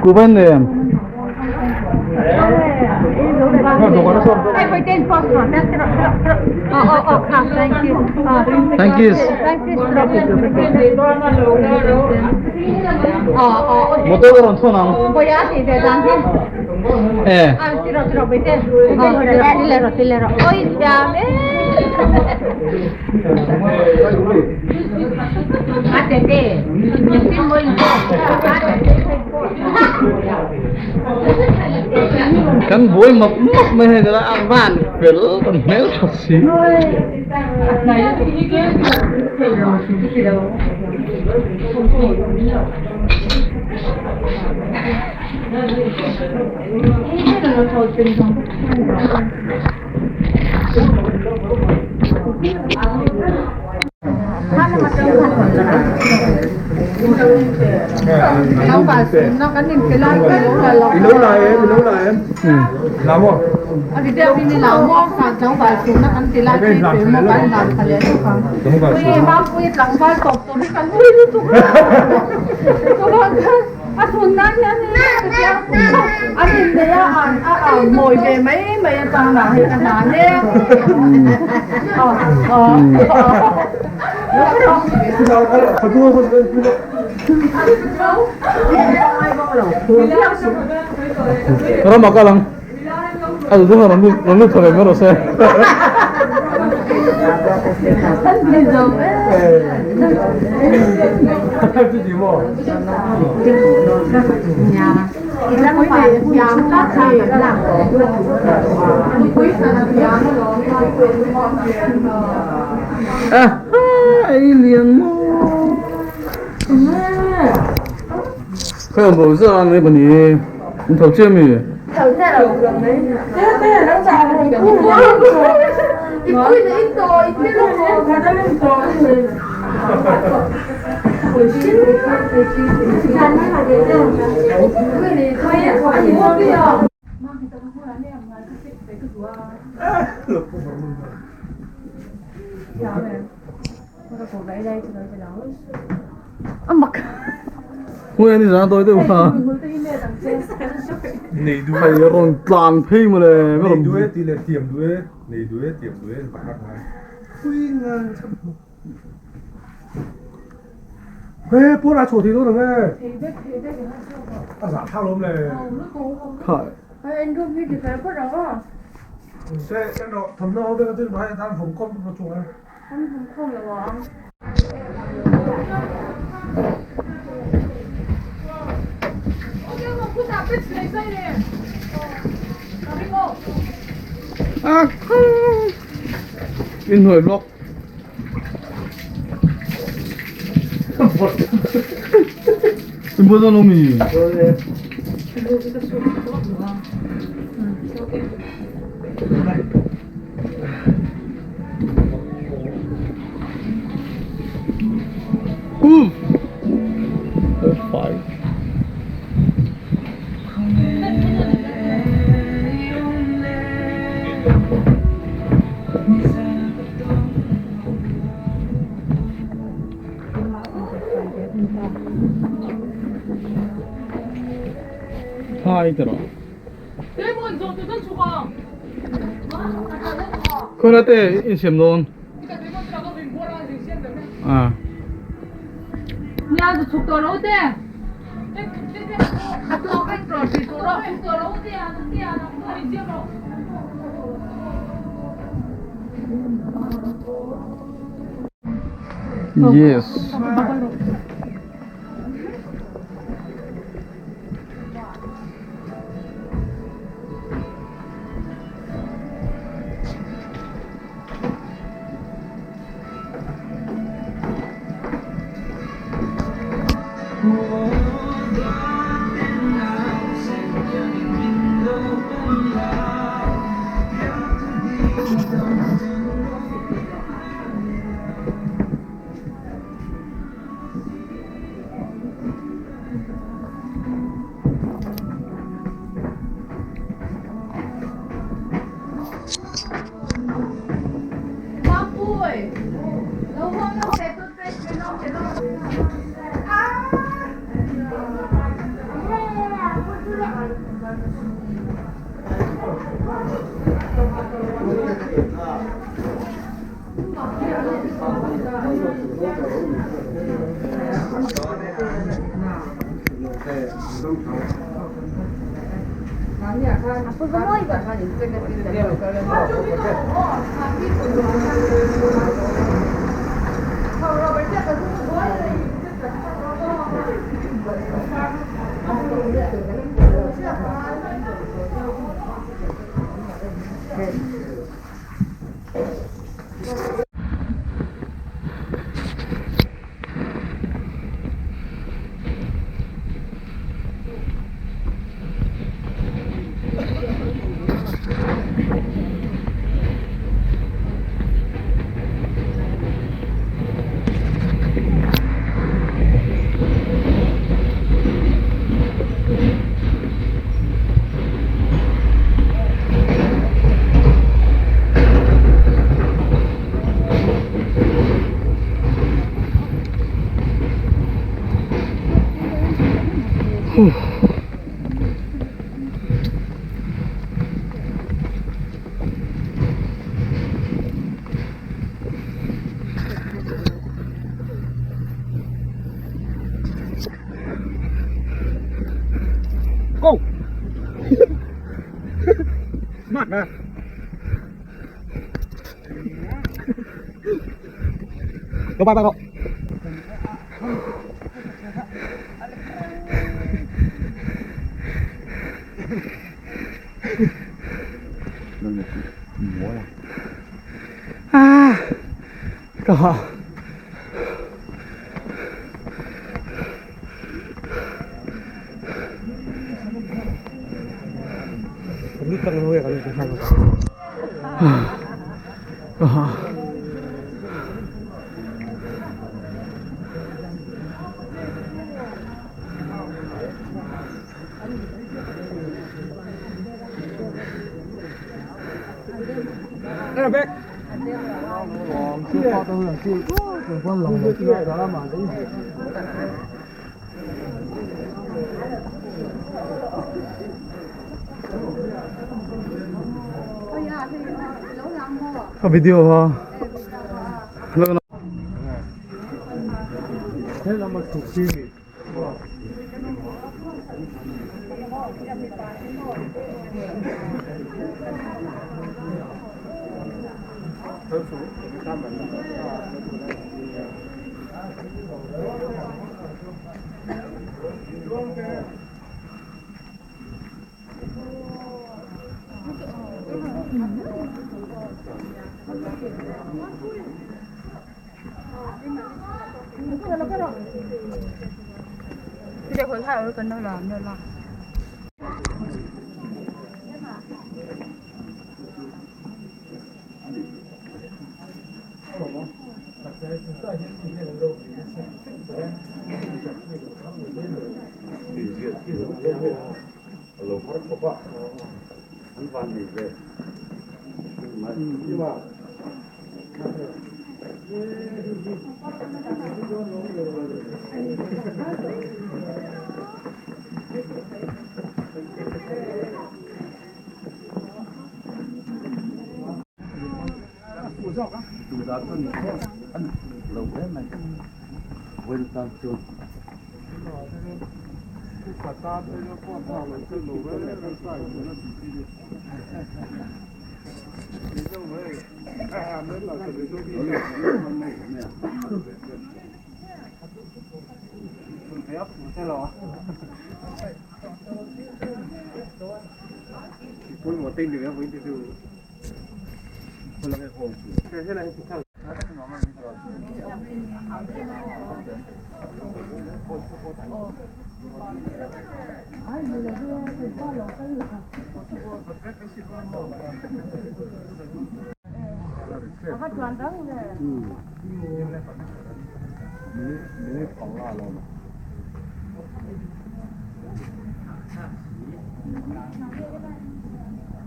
Kuva in nei em? Thank you. Motor ka rawn chhuan ang. Eh. Kan buai map map mai hei la a van fel kan hmel tha si. Rama kal ang. A duh duh rawn lut rawn lut tha ve mai rawh se. A ei lian maw. Khawi bo zar an nei bani in tho chiah mi. Hmui an inzan tawi deuh kha. Hei rawn tlan phei mawle. Nei duh e tih leh tiam duh e, nei duh e tiam duh e pakhat ngai. Pui ngang chhan hmu. He pawn a chhuah thei dawn ang e. A zah thlak lawm le. Khai. Se en rawh thawmhnaw ho vek a tin bai atan vawm khawm ka chuang e. An vawm khawm lo ang. A in hnuai vlog. In buai dawn lo mi? Ooh. Oh, five. Hai te rawh. Khawilai te in siam dawn? À. Yes. Go! Smart man. Go bye bye go. À, có. Video ha.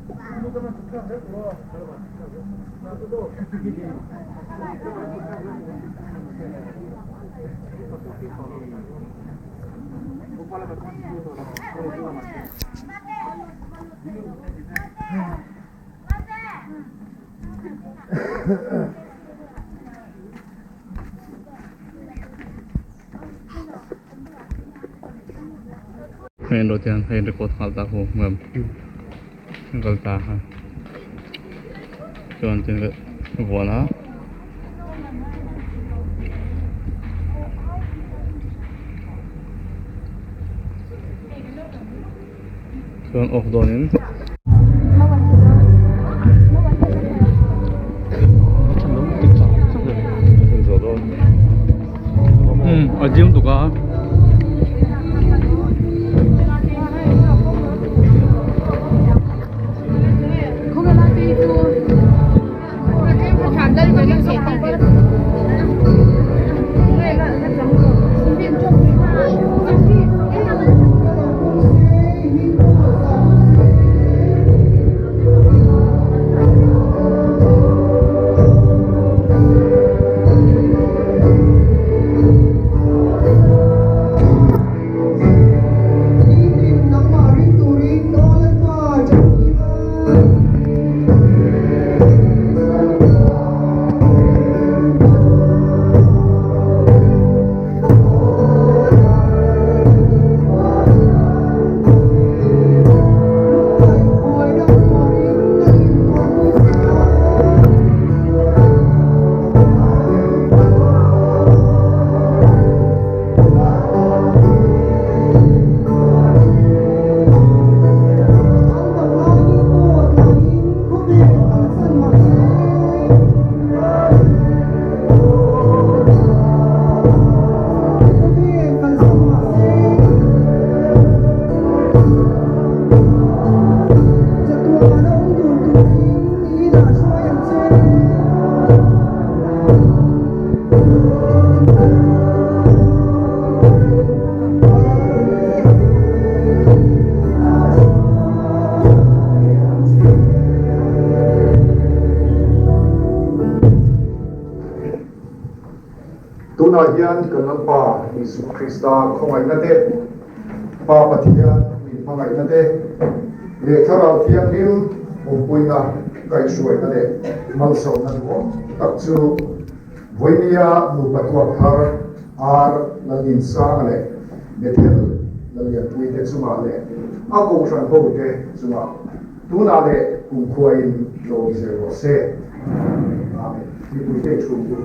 Hei an rawh hian hei an record nghal ta ho ngam kal ta kha chuan tin vuan a. Chuan off dawnin a zing tuk a. Tunah hian kan Lalpa Isua Krista khawngaihna te, Pa Pathian min hmangaihna te leh Thlarau Thianghlim awmpuina kaihhruaina leh malsawmna duhawm tak chu Vawinia nupa tuak thar Ar Laldinsanga leh Bethel Lalianpuite chungah leh a kohhran hote chungah tunah leh kumkhuain lawm zel rawh se. Amen. Mipuite i thu u.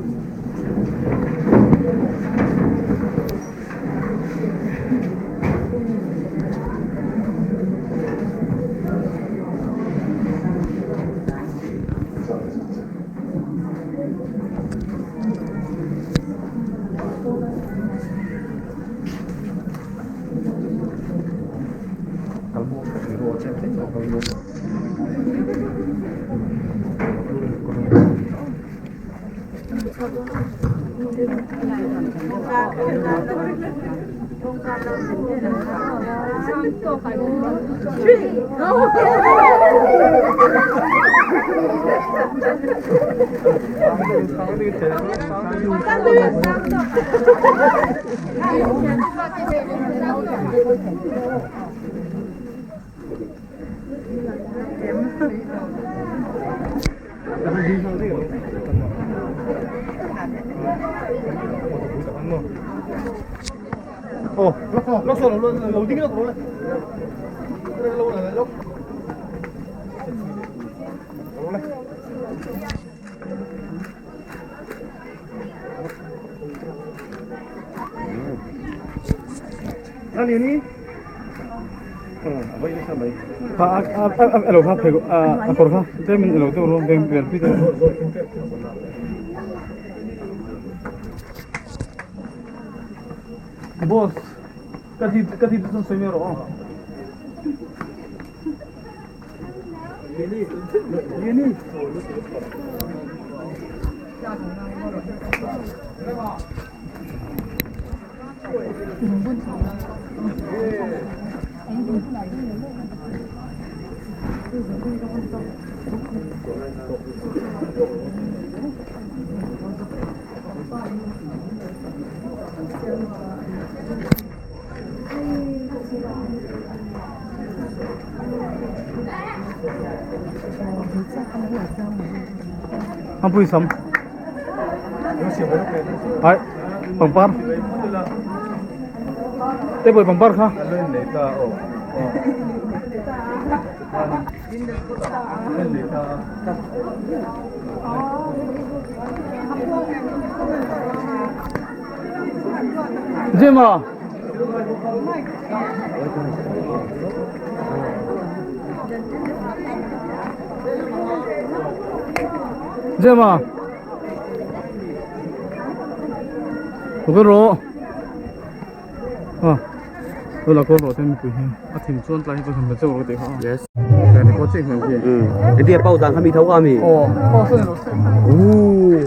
Boss, ka thi ka thi tu sawi mai rawh aw. Liani. Ang pui sam. Ai, pangpar. Te boi pangpar kha. Jima. Jima. Lo rawh. Lo la kawl rawh te mipui hi a thim chuan tlai hi chu han la cheuh rawh tih kha. Yes. Kan record chiah hmel khi. Etia pau dan kha mi tho ka mi. Aw, aw sawn rawh se. Ooh.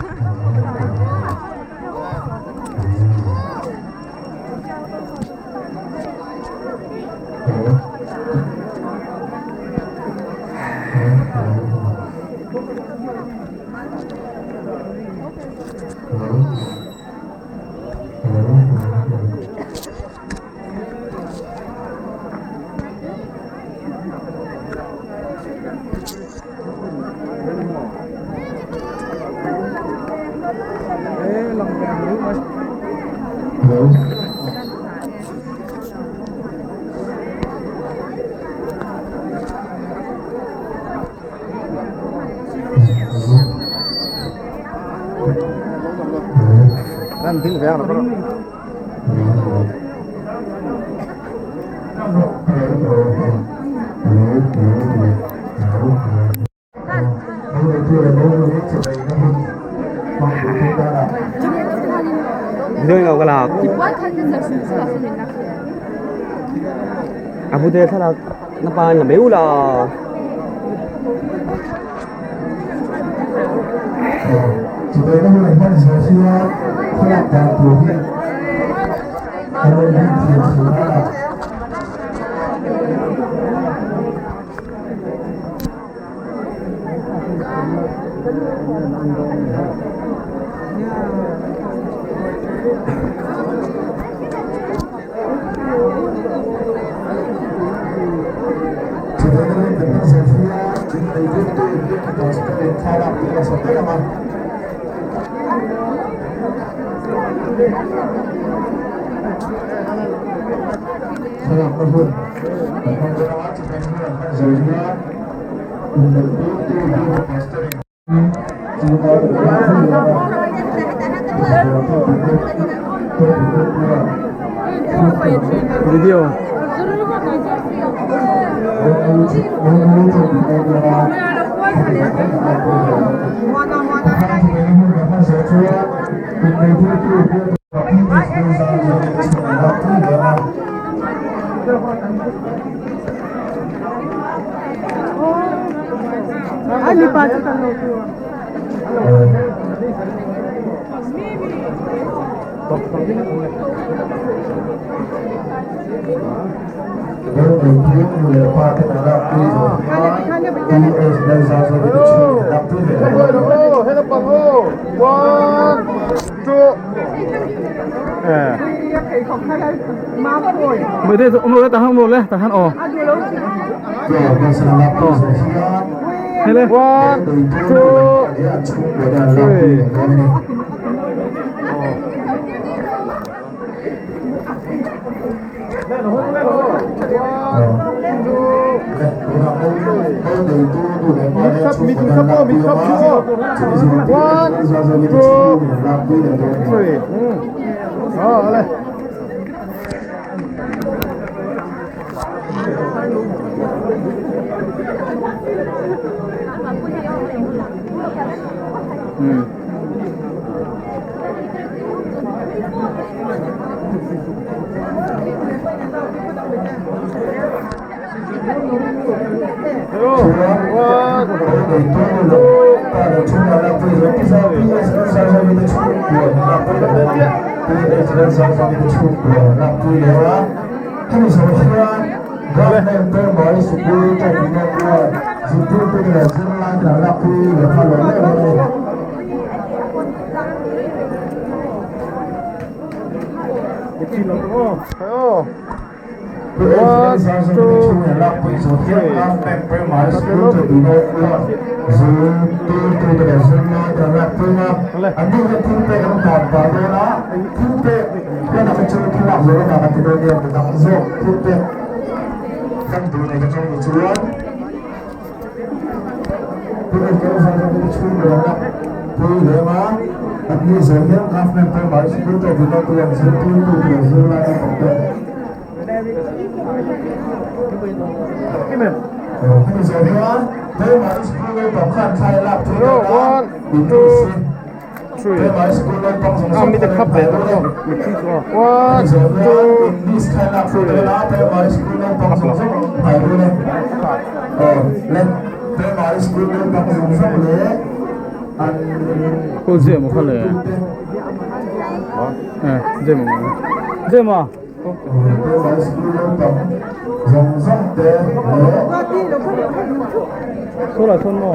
A bu te thlalak na pa in la meu la. Video. Mấy thế ông rồi ta không rồi đấy, ta han ồ. Thế lên. One, two, three. One, two, three. Ờ, lên. Zirtirtute leh zirlaite an lakpui leh nghal lo hle a ni. Ko zia mo kha le. Eh, zia mo. Zia mo. Sola chon mo.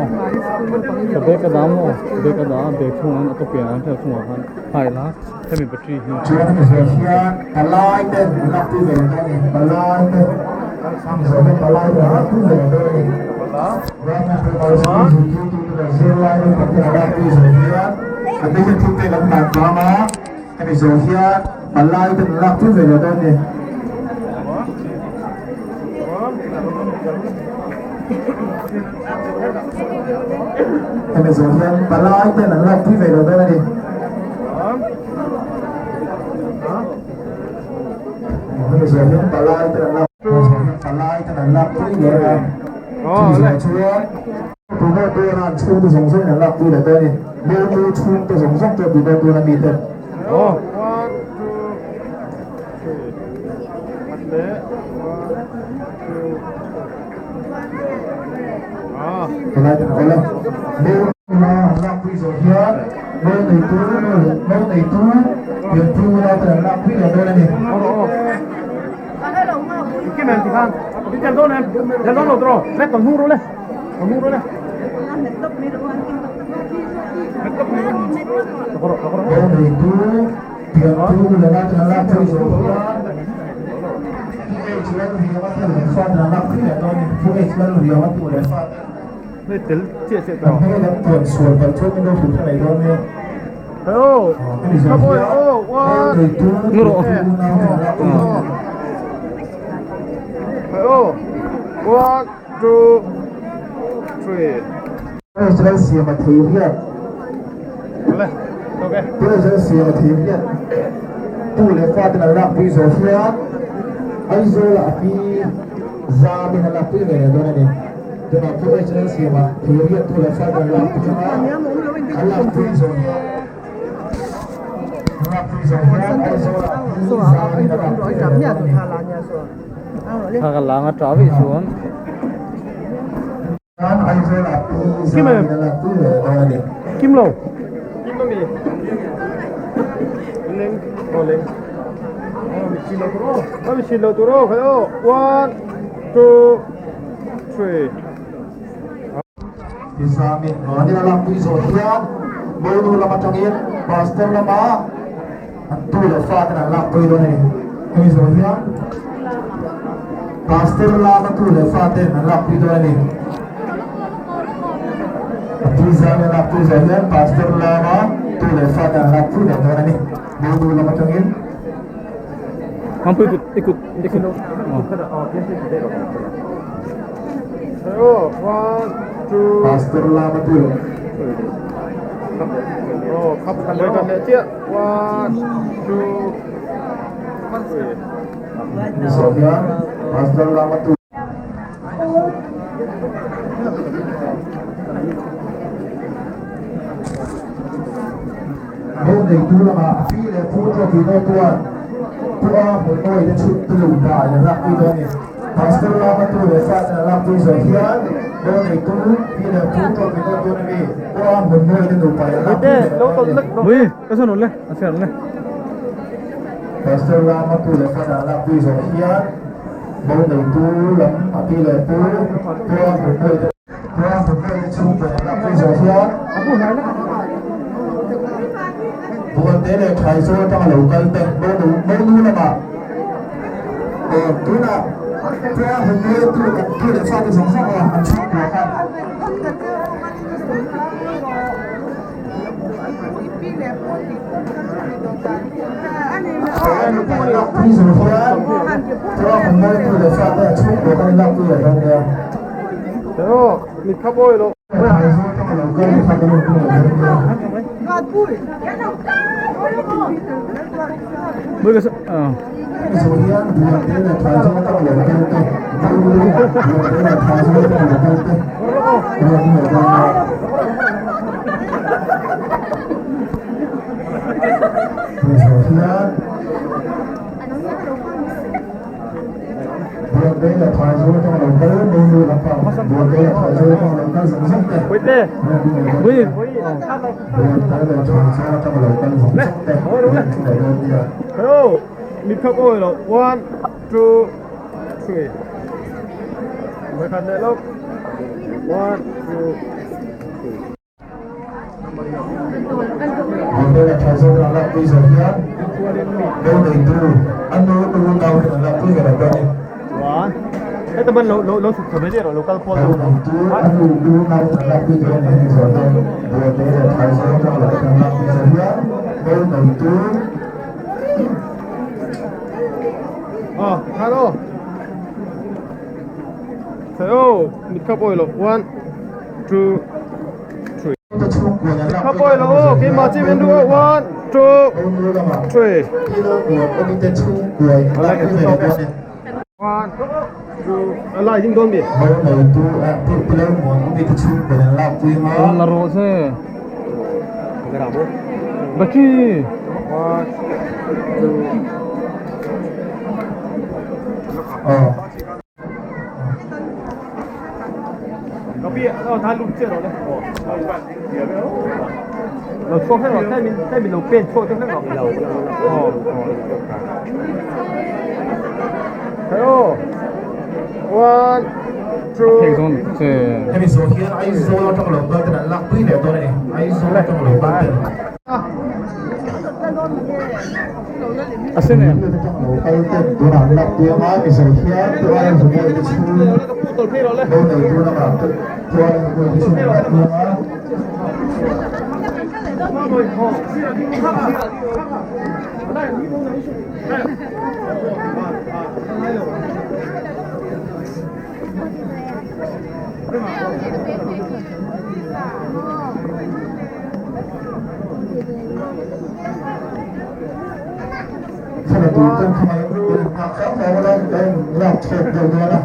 Ka bag ka dah mo. Bag ka dah bag chhungah khan a tawp pianah khan chhungah khan hai la hemi battery hi. Hemi zawh hian palai ten an lak pui ve leh dawn a ni. Hemi zawh hian palai ten an lak pui ve leh dawn a ni. Hemi zawh hian palai ten an lak palai ten an lak pui leh a. Chumi zawh chuan Tuna tuna an chhungte zawng zawngin an lak pui leh dawn a ni. Monu chhungte zawng zawng pawh tuna tuna mi ten. Palai ten awle. Monu an lak pui zawh hian mo neitu mo neitu pianpui unau ten an lak pui leh dawn a ni. Mo neitu pianpui unau ten an lak pui zawh hian Pu H Lalriama tu leh fa ten an lak pui leh dawn a ni. Pu H Lalriama tu leh fa ten an hmel an tuan sual palh chuan min lo hrilh hre mai dawn nia. Hemi zawh hian mo neitu pianpui unau ten an lak pui dawn a ni. Israel siam a thei riat Israel siam a thei riat tu leh fa ten an lakpui zawh hian Aizawl ah a pi zam in an lakpui ve leh dawn a ni. Tunah pawh Israel siam a thei riat tu leh fa ten an lakpui anga an lakpui zawh hian an lakpui zawh hian Aizawl ah a pi zam in an lakpui ve leh dawn a ni. Thla ka lang a ta vei chuan. Kim em? Kim lo. Kim ami. Leng, oh leng. Oh, mi chin lo turo. Oh, mi chin lo turo. Khai oh. 1 2 3. Tizamin ni lam pui zawh hian Monu lam atangin Pastor lama an tu leh fa ten an lak pui dawn a ni. Hemi zawh hian Pastor lama tu leh fa ten an lak pui dawn a ni. A pui zan a lak pui zawh hian Pastor lama tu leh fa ten an lak pui leh dawn a ni. Monu lam atangin. Mampui ikut ikut ikut. Pastor lama tu leh. Zawh hian Pastor lama tu. Ho neitu lamah a pi leh pu te tih dawn chuan pu a hmun mawi te chhut tu pa in an lakpui dawn a ni. Pastor lama tu leh fa ten an lakpui zawh hian ho neitu pi leh pu te tih dawn chuan ami pu a hmun mawi te nupa in an lakpui leh dawn a ni. Pastor lama tu leh fa ten an lakpui zawh hian ho neitu lam a pi leh pu pu a hmun mawi te. chhungkaw an lakpui zawh hian Bualte leh Thaizawl atanga lo kal te Monu lamah tunah tia hun tu leh fate zawng zawng a an chhungkua kha. One, two, three. One, two, three. Bualte tha zawk an lakpui zawh hian lo neitu a nu unau ten an lakpui ve lo dawn a ni. Lo neitu a nu unau ten an lakpui dawn a ni hemi zawh hian Bualte leh Thaizawng atanga lo ten an lakpui zawh hian lo neitu One, two, three. Khapawi lo aw, keimah chi min duh aw. One, two, three. One, two, a lai ding dawn mi. La rawh che. Battery. One, two. One, two. Thei dawn che. Hemi zawh hian Aizawl atang lo kal ten an lakpui leh dawn a ni. Aizawl atang lo kal ten. A sen em? Lo kal ten tunah an lakpui anga mi zawh hian tual hmuh te chhung lo neitu lamah tual hmuh te chhung an lakpui anga. Thla tur ten kha mai nghah kha kha la lak chhawk deuh dawn a.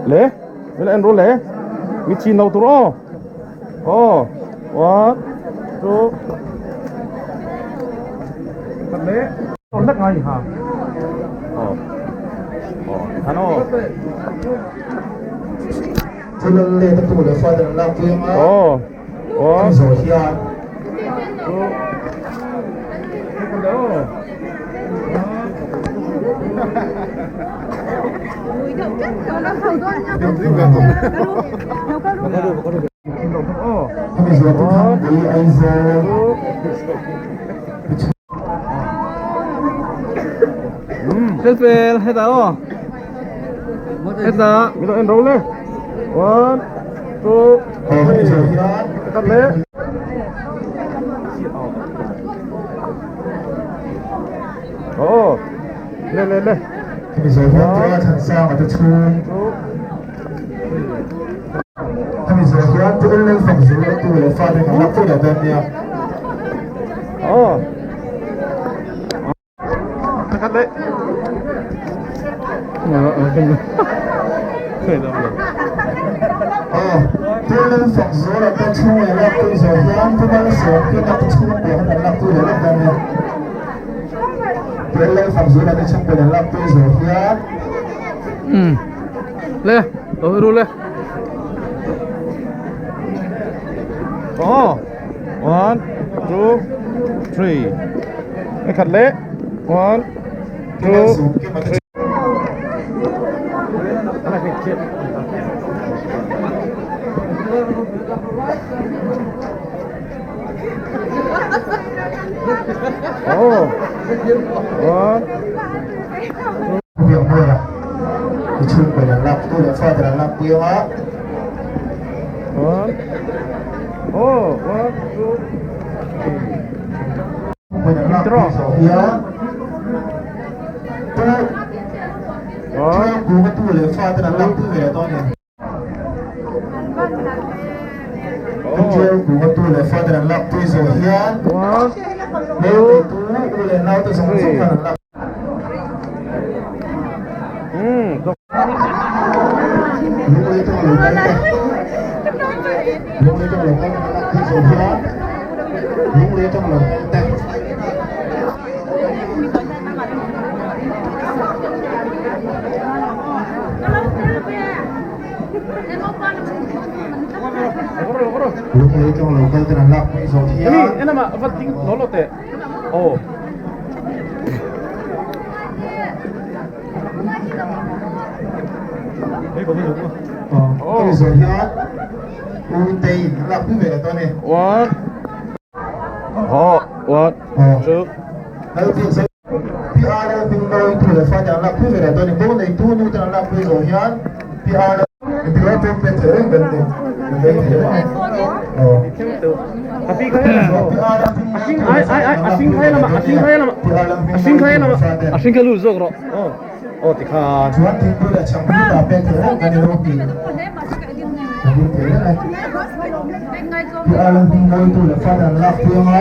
Le, le en ru le. Mi chin lo tur aw. Aw. One, two. Khat le. Lek ngai ha. Aw. Aw, han aw. Aw. Aw. Fel fel hetah aw. Hetah mi lo en ro le. One, two, three. Khat le. Aw. Le le le. Aw. Khat le. Aw, Pu Lalfakzuala te chhung leh lakpui zawh hian Pu Malsawmkima te chhungkua khan an lakpui leh lawk dawn nia. Pu Lalfakzuala te chhungkua an lakpui zawh hian. Umm le lo ru le. Aw, one, two, three. Khat le. One, two, three. Oh. One. Biak Mawia i chhungkaw an lak tu leh fa te an lak pui anga. One. Oh, one, two, three. Chhungkaw an lak pui zawh hian Pu Thiangkunga tu leh fa ten an lak pui ve leh dawn a ni. Pu Thiangkunga tu leh fa ten an lak pui zawh hian Hmelteitu u leh naute zawng zawng khan an lak. Lunglei tawng lo kal te Lunglei tawng lo kal ten an lak pui zawh hian Lunglei tawng lo kal te. Lunglei tawng lo kal ten an lak pui zawh hian. Hemi zawh hian U Teiin an lak pui ve leh dawn e. PR Hmingmawi tu leh fate an lak pui ve leh dawn a ni. Bo neitu nu ten an lak pui zawh hian PR Mipui pawh pek thei reng kan ni. Kan vei thei a. A hring kha lut zawk rawh. Chuan thingpui leh chhang hi ta pek thei reng kan ni lo ti. Kan ding thei reng e. PR Hmingmawi tu leh fate an lak pui anga.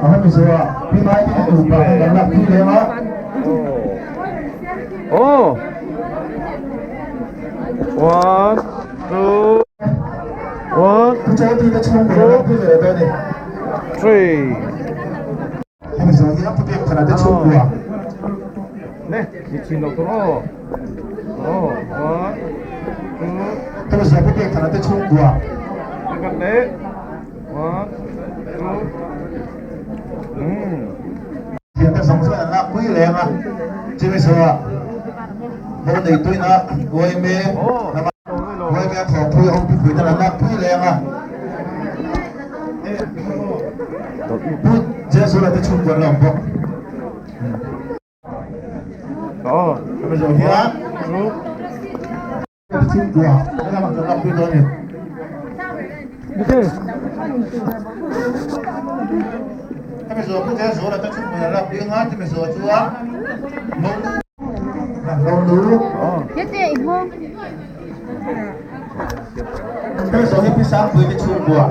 A hemi zawhah Pi Maite te nupa khan an lak pui lem a. Pu Chawlti te chhungkaw an lak pui ve leh dawn a ni. Hemi zawh hian Pu Biakthana te chhungkua. Hemi zawh Pu Biakthana te chhungkua. Thiante zawng chuan an lak pui leng a, chumi zawhah bo neituina Uaime lama Uaime a thawhpui a hotu pui ten an lak pui leng a. Pu Jezula te chhungkua an la awm bawk. Hemi zawh hian chhungkua lamah kan lak pui dawn a ni. Hemi zawh Pu Jezula te chhungkua an lak pui anga chumi zawh chuan Hemi zawh hi Pi Sangpui te chhungkua.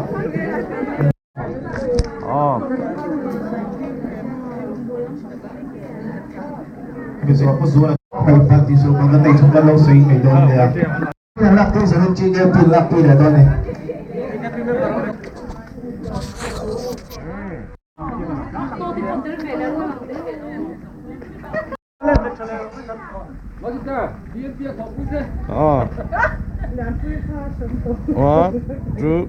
One, two. One, two.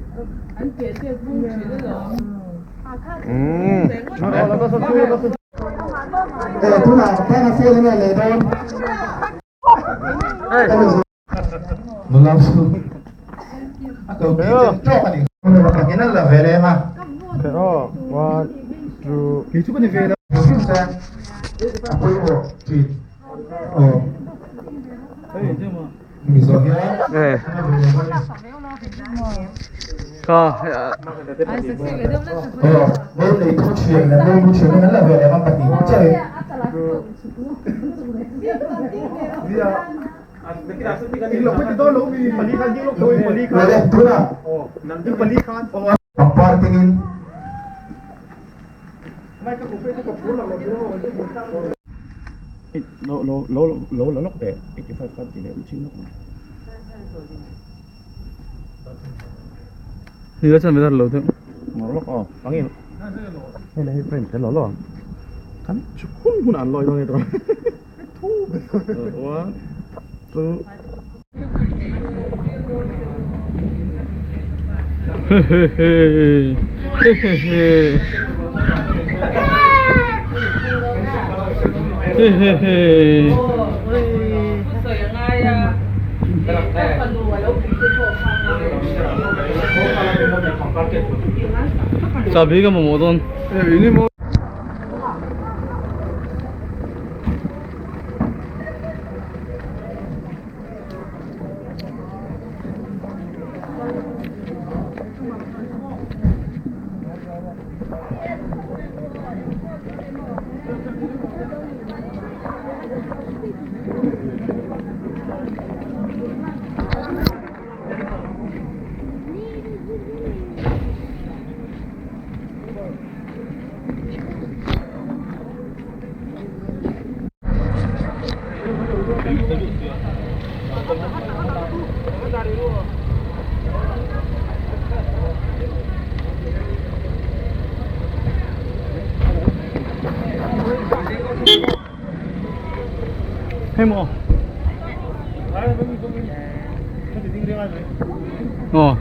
Pangpar tingin. Lo lo lo lo la lawk teh 85 khan tih leh chin lawk ang. Ni la chuan better lo deuh. Ngawr lawk aw pangin hei leh hei frame tel lo lo ang kan hun hun an lawi dawn e tawh thu One two Chahbi ka mamawh dawn. Hei maw? Aw.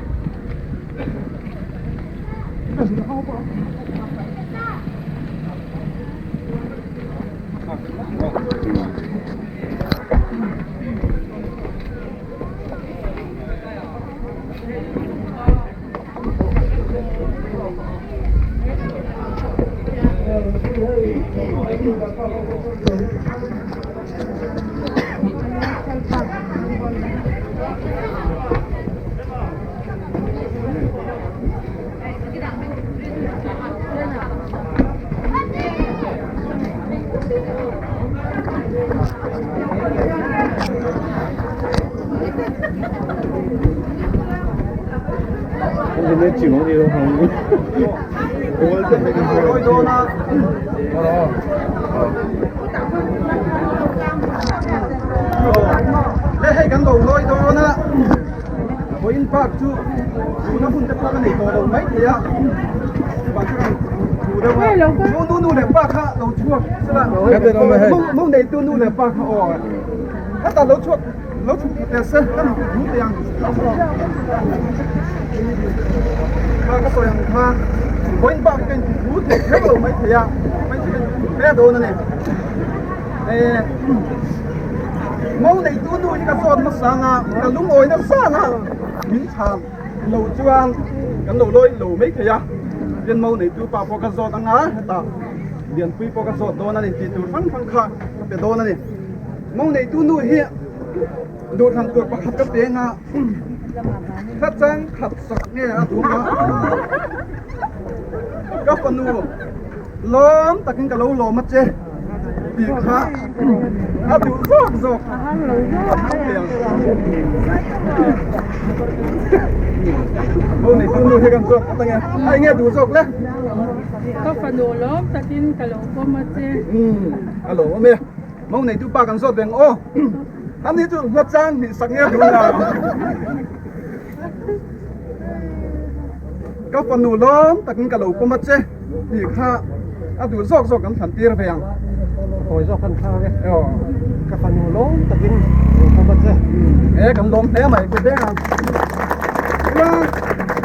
Le hei kan lo lawi dawn a vawiin park chu tuna hun te pawh ka nei tawh lo mai thei a chuvang chu kan thu deuh a nu nu nu leh pa kha lo chhuak sela nu neitu nu leh pa kha aw heta lo chhuak lo chhuk teh se kan thu teh ang kha ka sawi ang kha vawiin park ka inthu thei kher lo mai thei a mai thei ka inthu hle dawn a ni. Mo neitu nu hi ka zawt hmasa ang a, ka lungawi nasa ang a, min chhan lo chuan kan lo lawi lo mai thei a, tin mo neitu pa pawh ka zawt ang a, hetah Lianpui pawh ka zawt dawn a ni tih tur hrang hrang kha ka pe dawn a ni. Mo neitu nu hi duhthlan tur pakhat ka pe ang a, hla chang khat sak nge a duh ang a, ka fanu lawm takin ka lo lawm a che. Tih kha a duh zawk zawk a thang ang. Ho nei tu nu hi kan zawk phawt ange. A enge duh zawk le? Ka fanu lawm takin ka lo pawm a che. A lo awm e. Mo nei tu pa kan zawt veng aw. Ani chu hla chang hnih sak nge duh la. Ka fanu lawm takin ka lo pawm a che tih kha a duh zawk zawk kan thlan tir ve ang. Kawi zawk kan thlang e. Ka fanu lawm takin ka lo pawm a che. E kan lawm hle mai pe ve ang. Chuan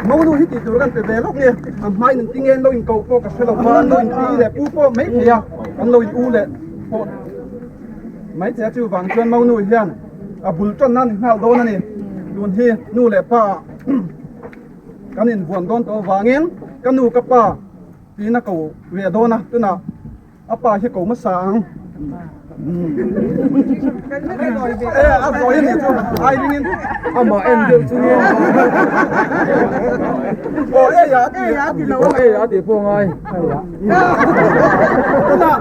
monu hi tih tur kan pe ve lawk nge a hmain an ti nge an lo inkoh pawh ka hre lo va an lo inti leh pu pawh mai thei a an lo in u leh pawh mai thei a chuvang chuan monu hian a bul tan nan nghal dawn a ni. Tun hi nu leh pa ah kan invuan dawn tawh avangin ka nu ka pa tiin a ko ve dawn a, tunah a pa hi ko hmasa ang. E a zawi a nih chu ai ringin amah en deuh chu nge aw ei a ti aw ei a ti pawh ngai tunah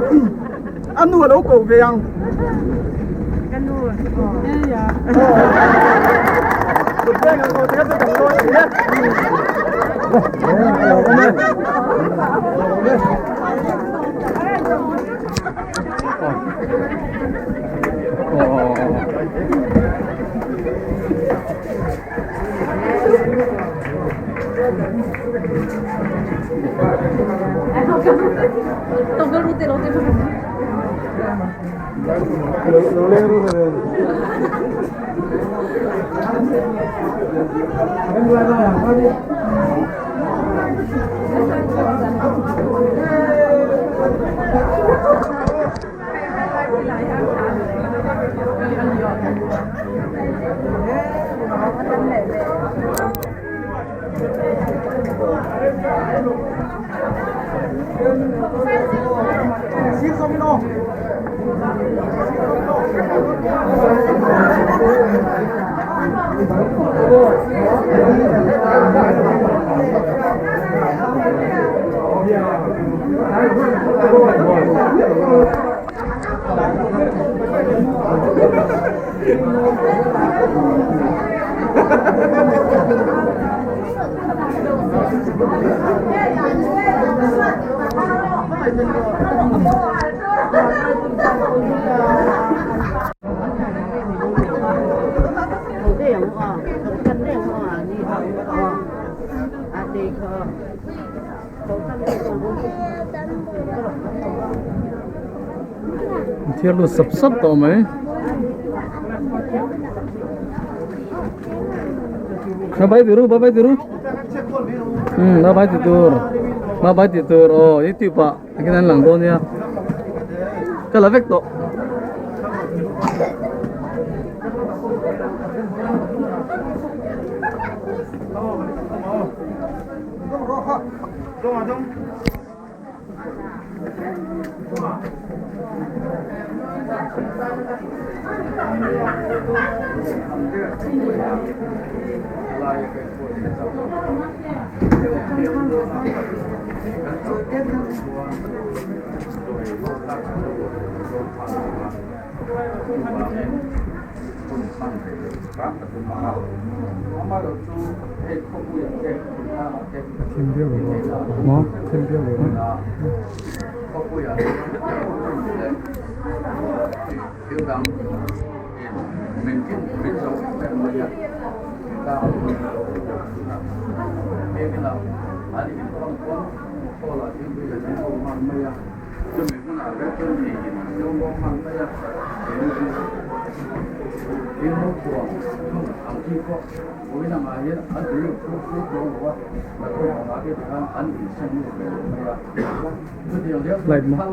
A nu a lo ko ve ang. Ka nu. Eia. Thiar lut sap sap tawh mai. Bye bye tiru bye bye tiru. Bye bye ti tur. Bye bye ti tur aw youtube ah khian an lang dawn nia. Ka la vek tawh. Light maw?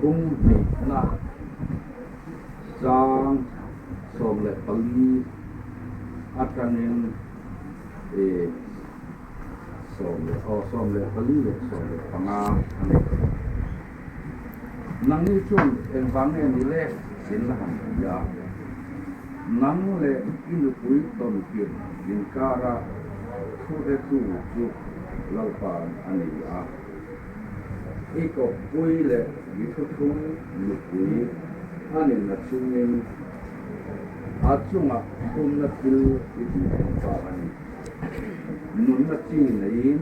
Bung hnihna chang 14 atangin e sawm leh aw 14 leh 15 a ni. Nangni chuan engvang nge ni le? In la han ti a. Nang leh i nupui tawn tirh inkara thu hretu chu Lalpa'n a ni a. I kawppui leh mi thuthlung nupui a ni na chungin a chungah thumna thil i tih theih vang a ni. Nunna chi neiin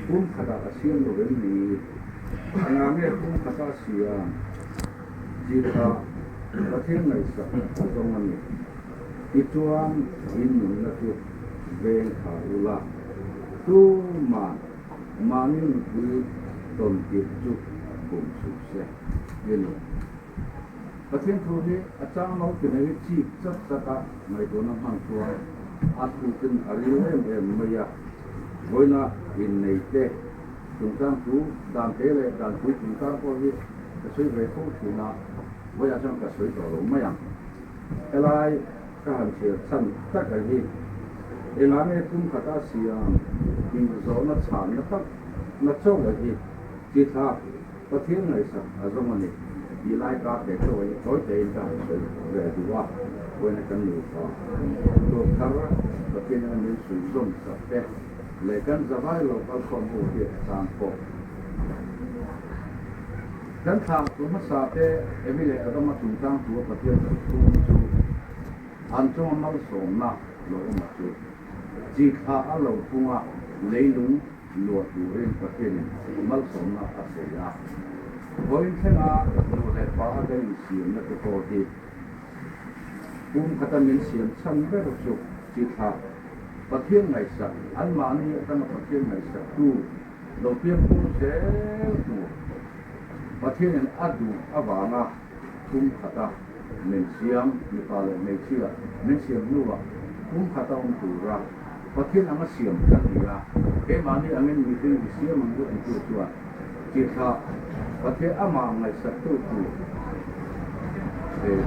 pum khatah a siam lo em ni? Engah nge pum khata a siam? Chi kha Pathian ngaihsak a zawng a ni. Tichuan in nunna chu veng tha ula, tuman mahni nupui tawn tirh chu bum suh se ti a ni. Pathian thu hi a chang lo ti mai hi chik chat chat a ngaihtuahna hman chuan a thukin a ril em em mai a, vawiina innei te chungchang thu dan te leh dan pui chungchang pawh hi ka sawi ve fo thin a, vawiah chuan ka sawi tawh lo mai ang. Helai ka han chhiar chhan tak a hi engah nge tum khata siam tih zawhna chhanna tak na chauh a hi chi thlak Pathian ngaihsak a zawng a ni tih lai ka te chauh a hi tawi tein ka han sawi ve duh a, vawiina kan nupa tur thar Pathian in a min suih zawm sak te leh kan zavai lo kalkhawm ho hi a tan pawh Kan thlah tu hmasa te Evi leh Adama chungchang tu a Pathian thu thum chu an chunga malsawmna lo awm a chu. Chi thla a lo pung a, leilung luah turin Pathianin malsawmna a sawi a. Vawiin thlenga nu leh pa a kan insiamna te pawh hi pum khata min siam chhan ber chu chi thla Pathian ngaihsak, anmahni atanga Pathian ngaihsaktu, Lo piangpung zel tur Pathianin a duh avanga kum khata min siam, mipa leh hmeichhia min siam hnuah kum khata awm tura Pathian anga siam kan ni a, keimahni angin mihring i siam ang u titu chuan chithlah Pathian amah ngaihsaktu tur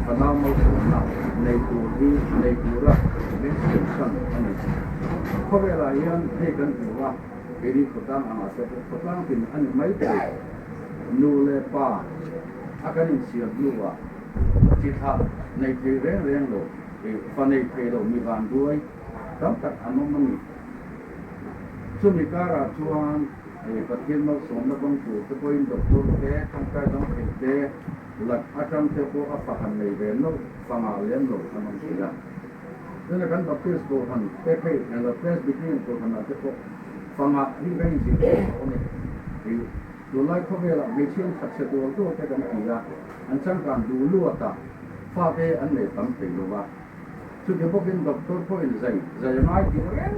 fanau malsawmna nei tur hi nei tura min siam chhan a ni. Khawvelah hian hei kan hmu a. Keini khawtlang angah te pawh khawtlang tin a ni mai thei. Nu leh pa a kan insiam hnuah chi thlah nei thei reng reng lo, fa nei thei lo mi van duai tam tak an awm a ni. Chumi karah chuan Pathian malsawmna dawng tur te pawhin doctor te, tawngtai dang theih te, lak atang te pawh a fa han nei ve lo, fa ngah lem lo an awm thei a. Tuna kan Baptist Kohhran te phei eng lo Presbyterian Kohhranah te pawh fanga hi kan inzirtir tawh a ni. Ih, tunlai khawvelah hmeichhia an thatchhe dual dual te kan ti a, an changkan duh luat a, fate an nei tam thei lo va. Chuti bawkin doctor pawhin zai zai a ngai tih reng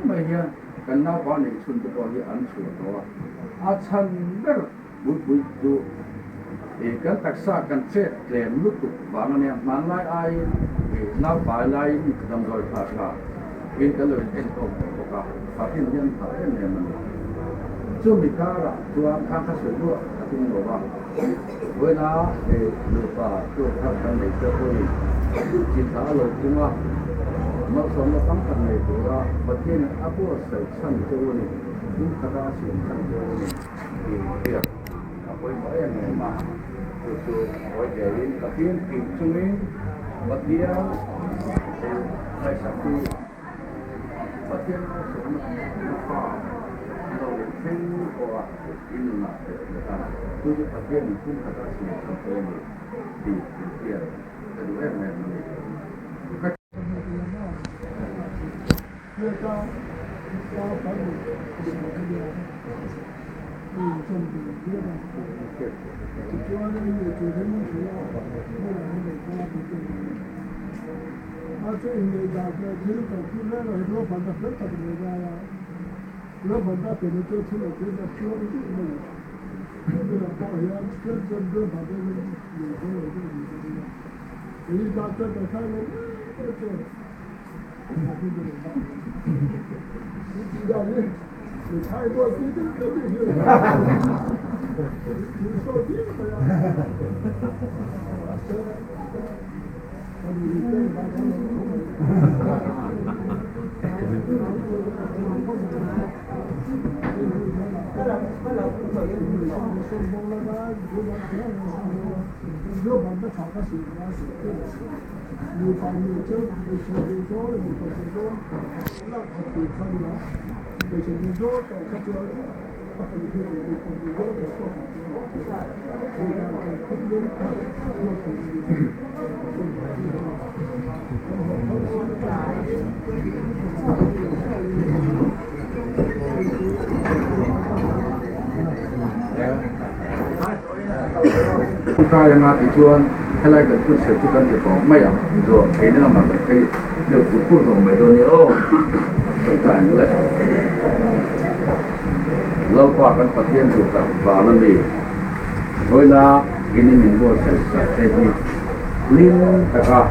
mai hian kan naupa neih chhun te pawh hi an chhuah tawh a. A chhan ber Bulpui chu ih kan taksa kan chet tlem lutuk vang a nia, hmanlai aiin ih naupai laiin damdawi tha tha in kan lo in enkawl tawh bawk a, fatin hian tha em em a ni. Chumi karah chuan khang kha sawi duah a tum lo va, vawiina ih nupa tur thar kan nei te pawhin chi thla a lo tung a, malsawmna tam tak nei tura Pathianin a buatsaih chhan che u a ni, tum khata a siam chhan che u a ni. Inhriat a pawimawh em em a, chu chu hawi vein Pathian tih chungin Pathian ngaihsaktu Pathian malsawmna fa lo thleng pawha i nunah teh leh a, chu chu Pathian in kum khata siam chhan te a ni tih inhriat ka duh em em a ni. Kai anga tichuan helai kan phun ser chu kan ti tawp mai ang zawh theihna lamah kan phei deuh pur pur tawh mai dawn nia aw tawngtai ang le. Lalpa kan Pathian duh tak vang a mi vawiina in in inbuatsaih sak te hi hlim taka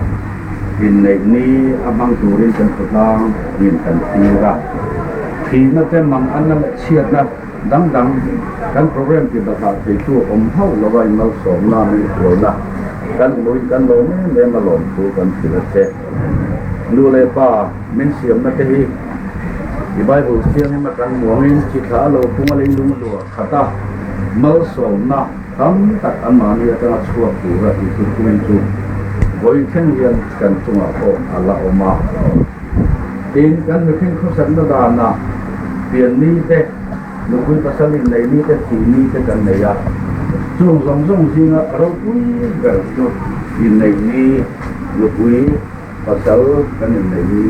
inneih ni a hmang turin kan khawtlang min kan tir a, thihna te mang anna leh chhiatna dang dang kan program ti bakah theitu awm hauh lova in malsawmna min hruaina kan hmuin kan lo em em a lawmthu kan hrilh a che. Nu leh pa min siamna te hi i Bible thianghlim atang muangin chi thla a lo pung a leilung luah khat a, malsawmna tam tak anmahni atanga chhuak tura i thutpuin chu vawiin thleng hian kan chungah pawh a la awm a. Tin, kan mihring khawsakna danah pian ni te, nupui pasal innei ni te, thih ni te kan nei a. Chung zawng zawng zinga ropui ber chu inneih ni, nupui pasal kan inneih ni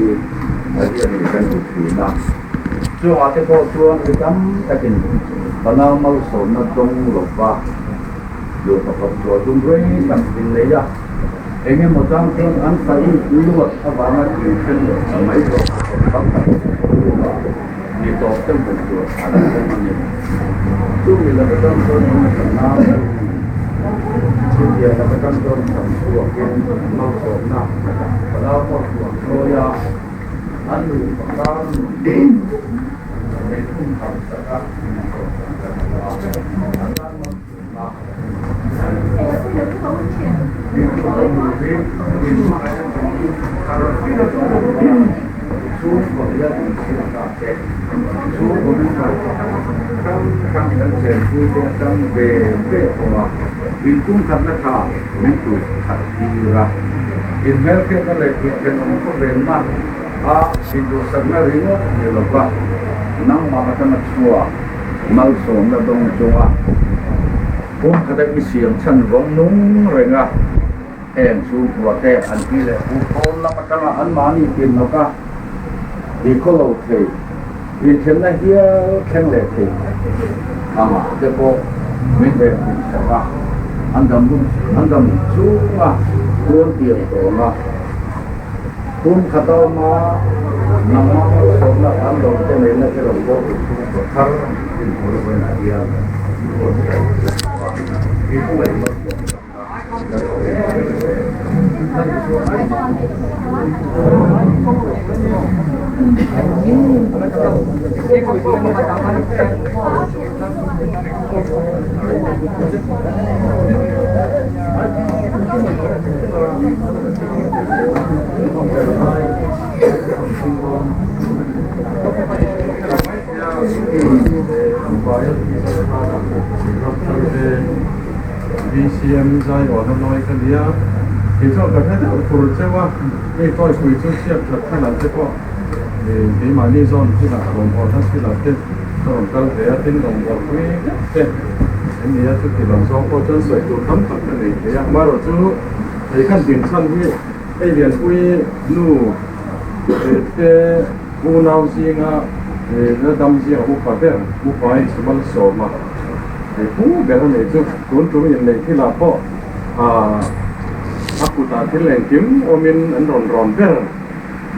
a hi a ni kan ti thin a. Chungah te pawh chuan mi tam takin fanau malsawmna dawng lova nupa kawp tum rei tak innei a. Eng emaw chang chuan an fai luat avanga inthen leh ta mai zawk a tam tak hnuah ni tawp te hmuh tur an awm a ni. Chumi laka tang chuan eng emaw nau chutiang laka tang chuan chhan chhuakin malsawmna palau pawh tuam chawi a, an nupa kar nun ei thum tham taka inhawrh kan la a, an tan malsawmna. Malsawmna dawng chunga kum khata i siam chhan vawng nung reng a, heng chhungkua te an pi leh pu pawn lam atanga anmahni tin nawk a, i khaw lo thei, inthenna hial thleng leh thei anga te pawh min ve pui sak a, an dam an dam chunga tuan tiang tawng a. Kum khata awma nangmah malsawmna an lo te neihna te rawn pawh in chhungkaw thar in hmu ruin a hial buatsaih i hmangaih malsawm sakna kan awm reng ve. BCM zai awhna nawi ka nia kei chuan ka hre deuh tur cheu a hei toy pui chu siam that khan te pawh keimahni zawn thilah rawngbawlna thilah te ka rawn kal ve a tin rawngbawlpui vek te an ni a chuti lam zawng pawh chuan sawi tur tam tak ka nei thei a amaherawhchu Hei khan din chhan hi hei Lianpui nu te unau zinga la dam zinga upa ber upa in sumal sawm a, hei pu ber a nei chu tun tum inneih thilah pawh a kutah thil engkim awmin an rawn rawn ber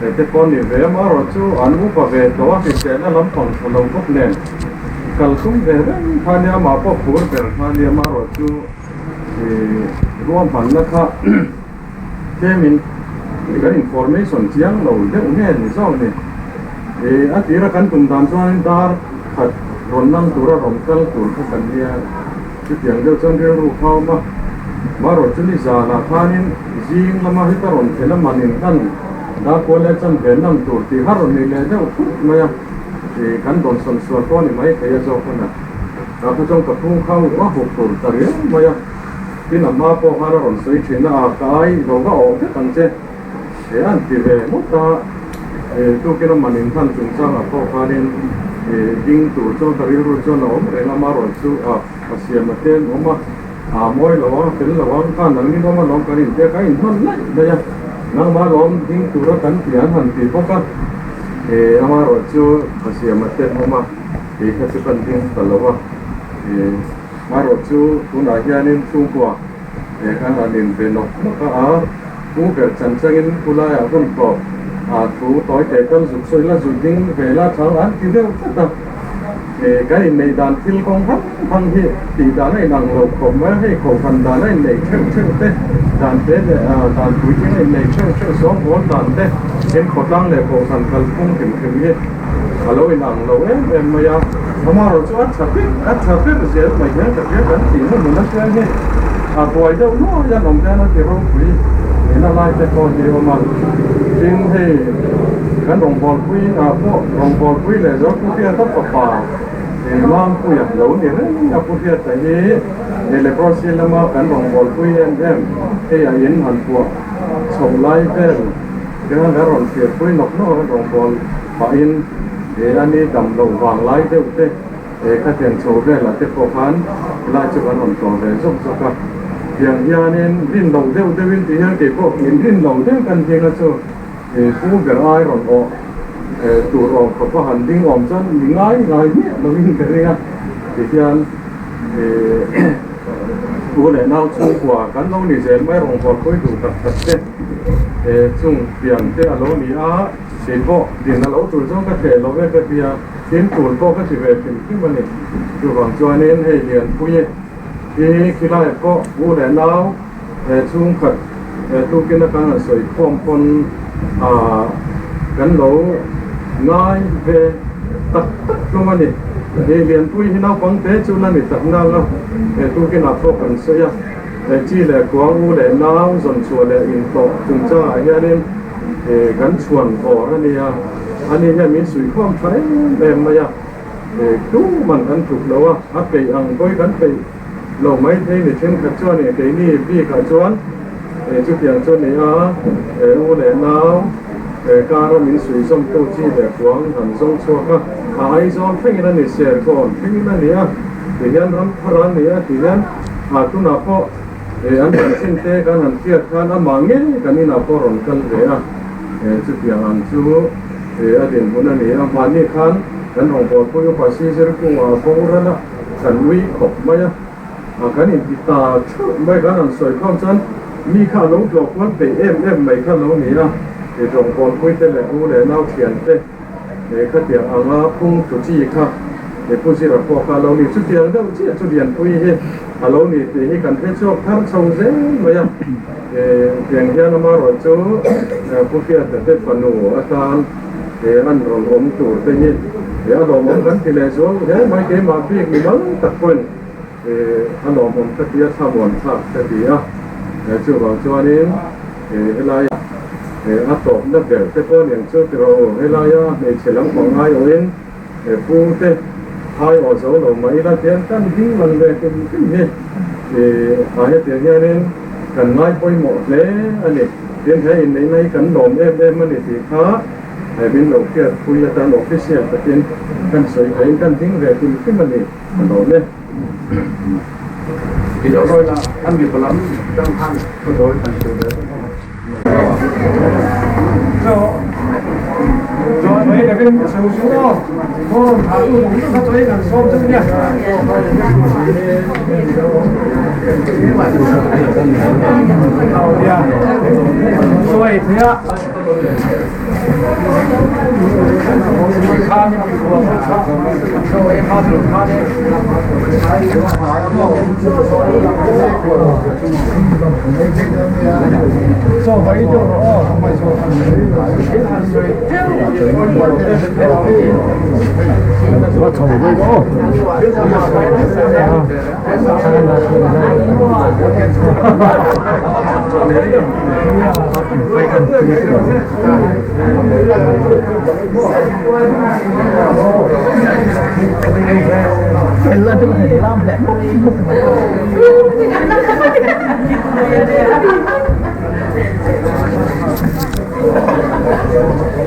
leh te pawh a ni ve a, amaherawh chu an upa ve tawh a hriselna lampang tha lo bawk nen kal tum ve reng kha nia amah pawh phur ber kha nia amaherawh chu. Ruahmanna kha tlemin kan information chiang lo deuh nge ni zawk ni. A tira kan tum dan chuanin dar khat rawn nang tura rawn kal tur kha kan nia. Chutiang deuh chuan rilru kha awm a, marawh chu nizanah khanin zing lama heta rawn thlen a man in hlan darkual leh chanve nam tur tih har rawn ni leh deuh phut mai a, ih kan rawn sawn sual pawh a ni mai thei a zawk huna tah kha chuan ka phung kha a hup tur ta riau mai a, tin a hma pawh khan a rawn sawi thin a, a ka ai lo va awh vek ang che he an ti ve ngawt a, ih tukin a man in hlan chungchangah pawh khanin ih ding tur chuan ka rilru chuan a awm reng a, marawh chu a. A siam a tlem awm a, a mawi lo ang, fel lo ang, kha nang ni lawm alawm kan inpek a, inhman laih laih a, nangmah lawm ding tura kan tih an han ti bawk a, e amaherawh chu a siam a tlem awm a, kei kha chu kan ding ta lo a, e amaherawh chu tunah hianin chhungkua e kan han inbe nawk nawk a, a pu ber chan changin pu laiah hun tawp a thu tawi teh tal zuk sawi la zu ding ve la thang an ti deuh tlat a. Kan inneih dan thil kawng hrang hrang hi tih dan a inang lo khawp mai a, hei kohhran dan a inneih theuh theuh te, dan te leh dan puitling a inneih theuh theuh sawngbawl dan te, tin khawtlang leh kohhran kalphung hrim hrim hi a lo inang lo em em mai a. Amaherawh chu a tha ber a tha ber zel mai hian ka hria kan tihna hmun apiang hi a buai deuh nuai a lawm hian a ti ropui ina lai te pawh hi a awm a, tin hei kan rawngbawlpui ah pawh rawngbawlpui leh zo Pu Hriata fapa Mampuia lo ni reng a, Pu Hriata hi leprosy lama kan rawngbawlpui em em hei a in han puah chhoh lai vel te khan kan rawn thirpui nawk nawk a, kan rawngbâwl pahin a ni dam loh vang lai deuh te khatiang chho velah te pawh khan helai chu kan rawn tlawh ve zawk zawk a, tiang hianin rin loh deuh deuhin tih hian kei pawh min rin loh deuh kan ding a chu. Pu ber ai rawn awh tur awm khawp a han ding awm chuan mi ngai ngai miah lovin ka ring a, tihian pu leh nau chhungkua kan lo ni zel mai rawngbâwl pawih duh tak tak te chung pian te a lo ni a, kei pawh din a lo tul chuan ka hreh lo e ka ti a, tin tul pawh ka ti ve hrim hrim a ni. Chuvang chuanin hei Lianpui hi khilaiah pawh pu leh nau He chhungkhat he tukin a kan han sawi khawm pawn ah kan lo ngai ve tak tak hlawm a ni. He Lianpui hi naupang te chu la ni tak nang a, he tukin ah pawh kan sawi a, he chi leh kuang u leh nau zawn chhuah leh inhlawh chungchangah hianin kan chhuan awr a nia, ani hian min suih khawm tha em em mai a, tuman kan tluk lo a, a peih ang pawhin kan peih. Lo mai thei ni thenkhat chuan ih keini bikah chuan ih chutiang chu a ni a, he u leh nau he kara min suihzawmtu chi leh kuang han zawng chhuak a, a Aizawl thlengin a ni, Serkawn thlengin a ni a, tihian ram thar a ni a, tihian a tunah pawh ih an chanchin te kan han hriat khan amah ngei kan inah pawh rawn kal ve a, chutiang ang chu ih a dinhmun a ni a, mahni khan kan rawngbawlpui upa Sizir kungah a boral a. Kan ui khawp mai a, kan inti ta theuh mai kan han sawi khawm chuan mi kha a lo tlawh kual peih em em mai kha lo ni a, i tawngkawnpui te leh u leh nau thian te khatiang anga phung thu chi kha i pu zira pawh kha a lo ni. Chutiang deuh chiah chu Lianpui hi a lo ni tih hi kan hre chhuak thar chho zel mai a, tiang hian amaherawh chu Pu Hriata te fanu atan an rawn awm tur te hi a lawmawm kan ti leh zual hle mai, keimah bik mi mal tak pawhin a lawmawm ka ti a, thlamuan thlak ka ti a, chuvang chuanin helaia a tawpna ber te pawh aniang chu ti rawh u, helaia hmeichhe lampang aiawhin pu te aiawh zo lo mah ila tiang kan ding lang ve hrim hrim hi a hetiang hianin kan ngai pawimawh hle a ni. Tin, he inneihna hi kan lawm em em a ni tih kha min lo hriat pui atan official takin kan sawi theihin kan ding ve hrim hrim a ni, a lawm e.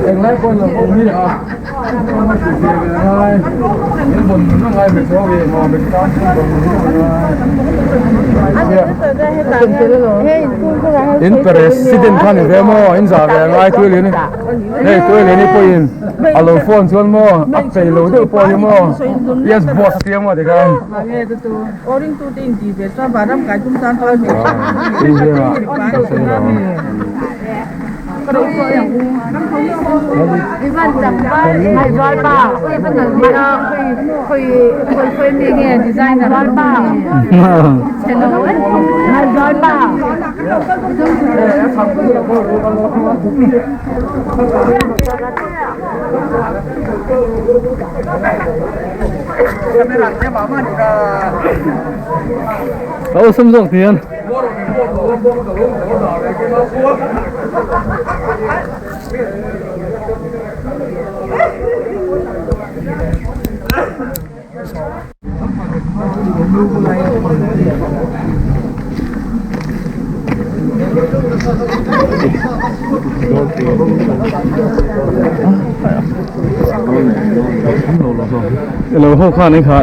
Englai pawhin lo awm hi a In president kha ni ve maw in zah ve ngai tuilin hei tuilin i pawhin a lo phone chuan maw a peih lo deuh pawh hi maw yes boss tia maw tikhan A awlsam zawk tihian. Ilo ho khan in kha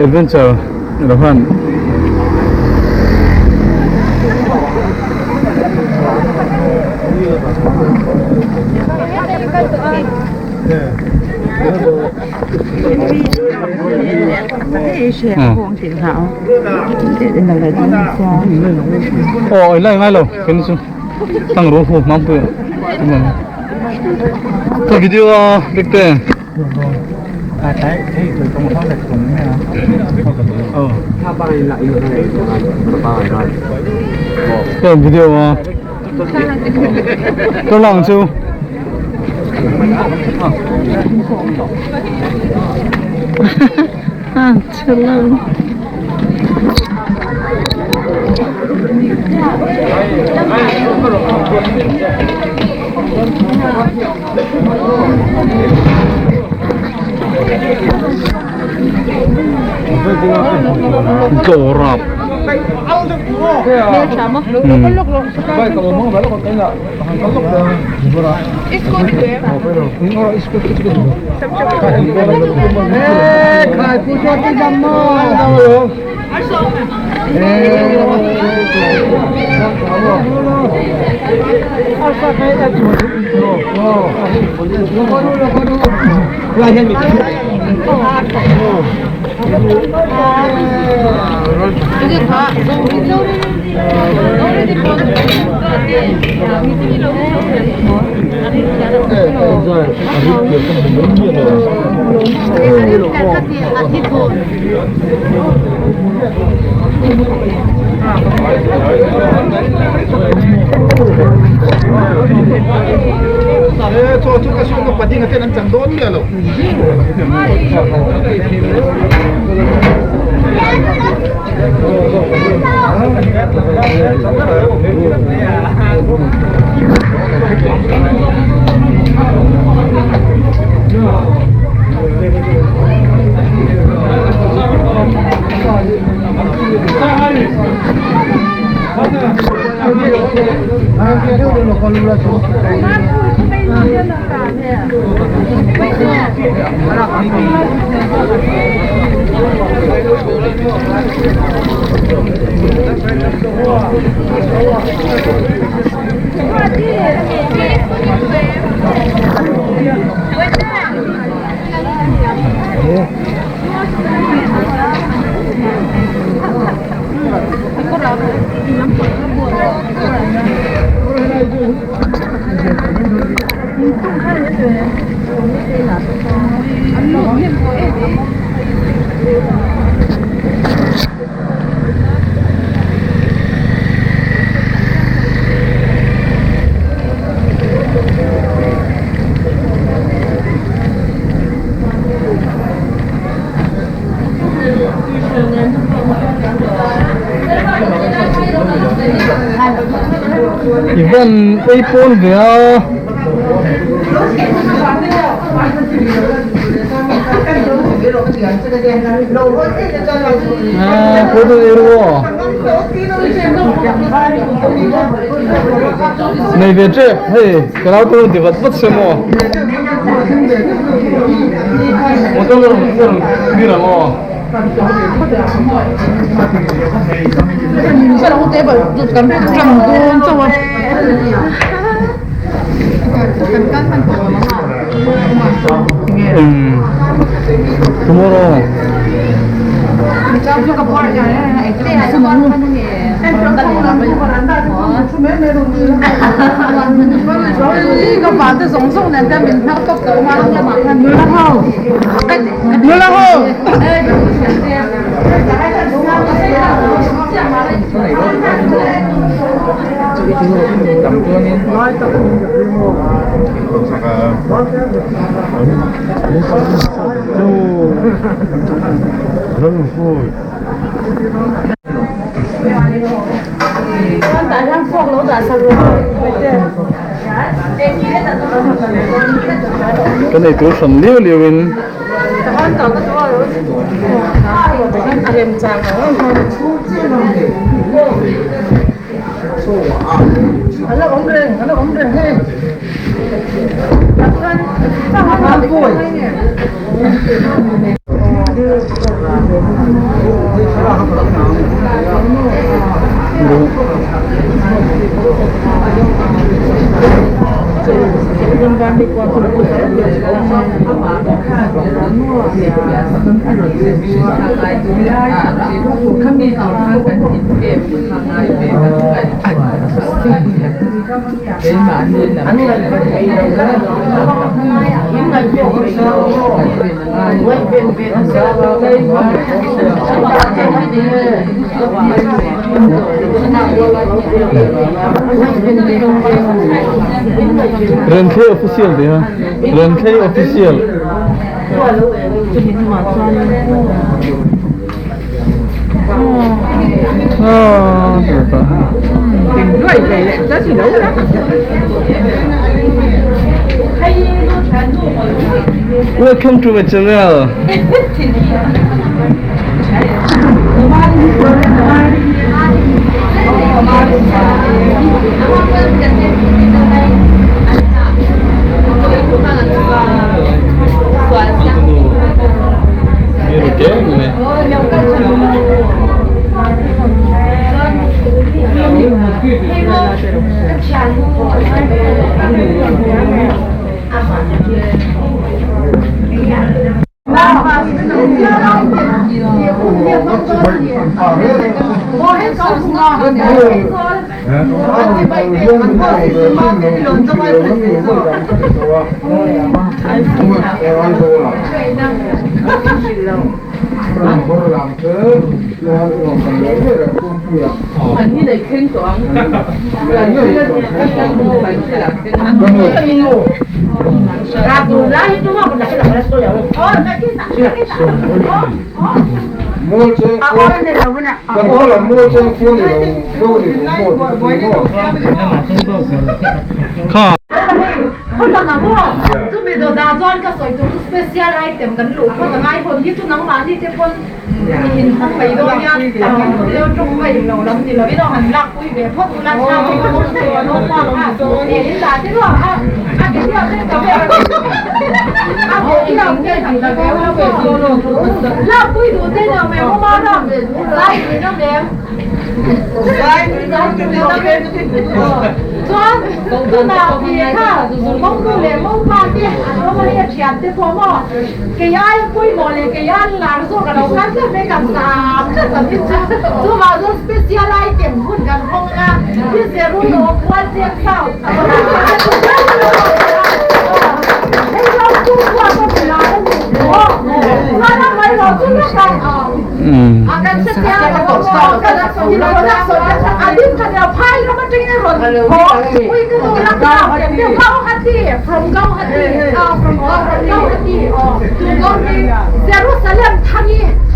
adventure ilo khan Ồ, lại ngay rồi, cái này tăng rô hồ mang bự. Cái video biết tên. À trái thế thì không có được cũng Ờ. 拜 Cái video mà. Tôi làm chú. À, chưa lâu. Cổ rạp. Ừ. I van ei pawn ve a. Ah, pawn dawn ei ru aw. Nei ve tep hei ka nau te rawn ti vat vat se maw. Motor rawn rawn clear ang aw. Um tomorrow. Kan eitur hran liau liau in. Renthei official tih kha Renthei official. Welcome to my channel.